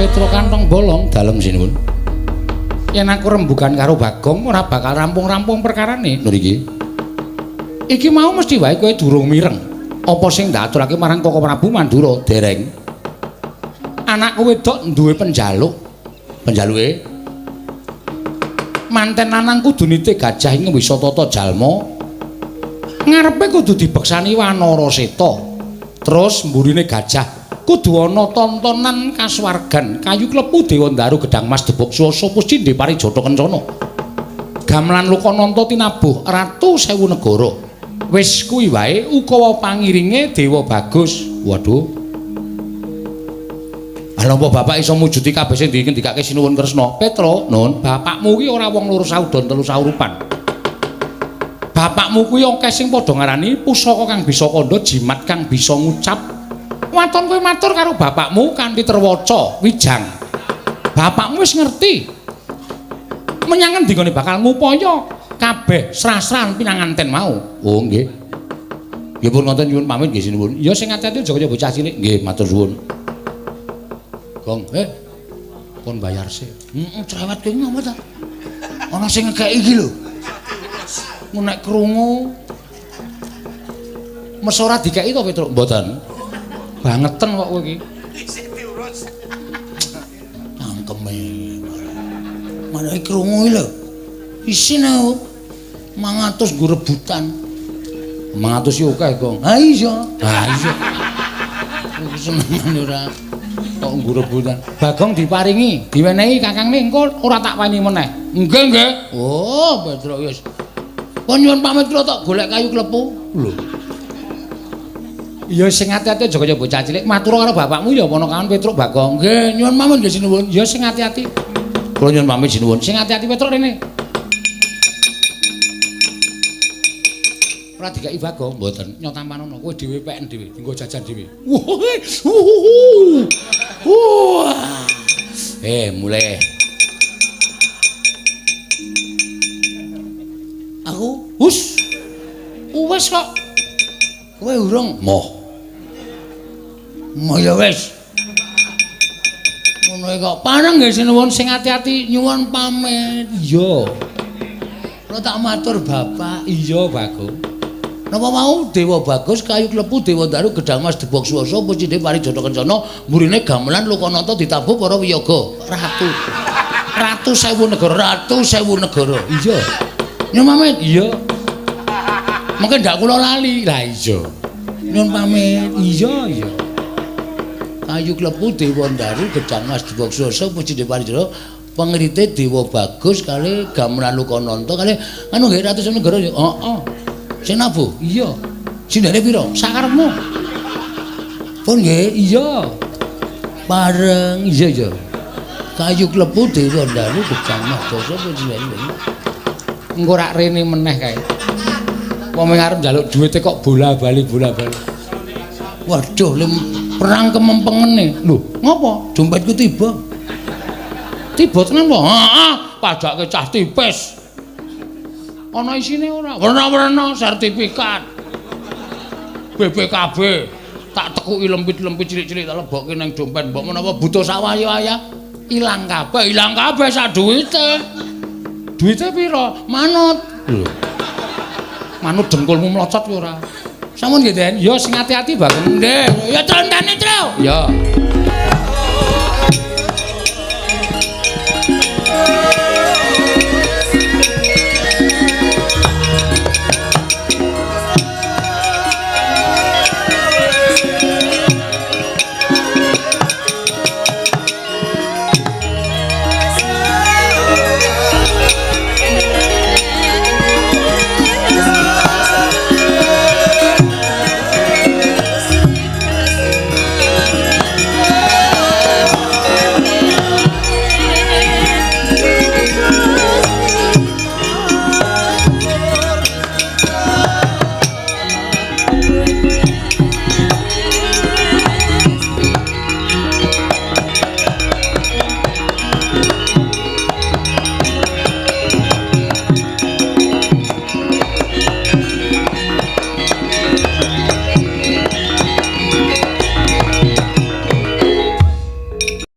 Petro kantong bolong dalem sinuwun. Yen aku rembugan karo Bagong ora bakal rampung-rampung perkarane. Lho iki. Iki mau mesti wae kowe durung mireng. Apa sing ndaturake marang Koko Prabu Mandura dereng. Anakku wedok duwe penjaluk. Penjaluke manten lanang kudu nitih gajah ing wisa tata jalma. Ngarepe kudu dibeksani Wanara Seta. Terus mburine gajah kudu ana tontonan kasuwargan kayu klepu Dewa Ndaru Gedhang Mas Debok Swasa Puscindhe Parijata Kencana. Gamelan Lokananta tinabuh Ratu Sewu Negara. Wis kuwi wae ukawa pangiringe Dewa Bagus. Waduh. Lha napa bapak iso mujudi kabeh sing dingendikake Sinuwun Kresna? Petro, Nun, bapakmu kuwi ora wong loro saudon telu saurupan. Bapakmu kuwi akeh sing padha ngarani pusaka kang bisa kandha, jimat kang bisa ngucap. Waton kowe matur karo bapakmu kanthi terwaca wijang. Bapakmu wis ngerti. Menyang endi nggone bakal ngupaya kabeh srah-srahan pinanganten mau. Oh nggih. Nggih pun ngoten nyuwun pamit nggih sinuwun. Ya sing ati-ati aja kaya bocah cilik. Nggih matur suwun. Gong, kon bayar sik. Heeh, cerewet kowe ngopo ta? Ana sing ngekeki iki lho. Nek krungu mes ora dikeki to Petruk? Mboten. Bangeten kok kowe iki. Isih diurus. Cangkeme. Malah krungu iki lho. Isine 500 nggo rebutan. 500 yo akeh, Gong. Ha iya. Ha iya. Iki senengane ora kok nggo rebutan. Bagong diparingi, diwenehi kakangne engko ora tak weni meneh. Nggih, nggih. Oh, Petruk wis. Pun nyuwun pamit kula tok golek kayu klepu. Lho. Ya sing ati-ati aja kaya bocah cilik. Matur karo bapakmu ya ponakan Petruk Bagong. Nggih, nyuwun pamit nggih sinuwun. Ya sing ati-ati. Kula nyuwun pamit sinuwun. Sing ati-ati Petruk rene. Ora dikeki Bagong, mboten. Nyotampanono kowe dhewe peken dhewe, nggo jajan dhewe. Wah. Mulai. Aku hus. Wis kok. Kowe urung? Moh. Moh ya wis. Ngono kok. Pareng nggih sinuwun sing ati-ati nyuwun pamit. Iya. Kula tak matur Bapak. Iya, Bagong. Napa mau Dewa Bagus kayu klepu Dewa Daru Gedang Mas Debok Swasa pucine Parijata Kencana mburine gamelan Lokanata ditabuh para wiyaga ratu. Ratu sewu negara, ratu sewu negara. Iya. Nyuwun pamit. Iya. Mungkin ndak kula lali. Lah iya. Nyuwun pamit. Iya, iya. Kayu klepu Dewa Daru Gedang Mas Debok Swasa pucine Parijata pengrite Dewa Bagus kali gamelan Lokanata kali anu nggih ratu sewu negara. Heeh. Sing nabuh? Iya. Sindene pira? Sakarepmu. Pun nggih? Iya. Pareng. Iya, iya. Kayu klepu Dewa Daru Gedang Mas Dasa pujiane. Engko rak rene meneh kae. Wong arep njaluk duwite kok bola-bali bola-bali. Waduh, perang kemempengene. Lho, ngopo? Dompetku tiba. Tiba tenan po? Heeh, padake cah tipis. Ana isine ora? Werna-werna sertifikat. BPKB tak tekuki lempit-lempit cilik-cilik tak lebokke nang dompet. Mbok menawa butuh sawaya-waya ilang kabeh, ilang kabeh sak duwite. Duwite pira? Manut. Lho. Manut dengkulmu mlocot kowe ora? Sampun nggih, Den. Ya sing ati-ati Bagong. Nggih. Ya trontane, Tru. Ya.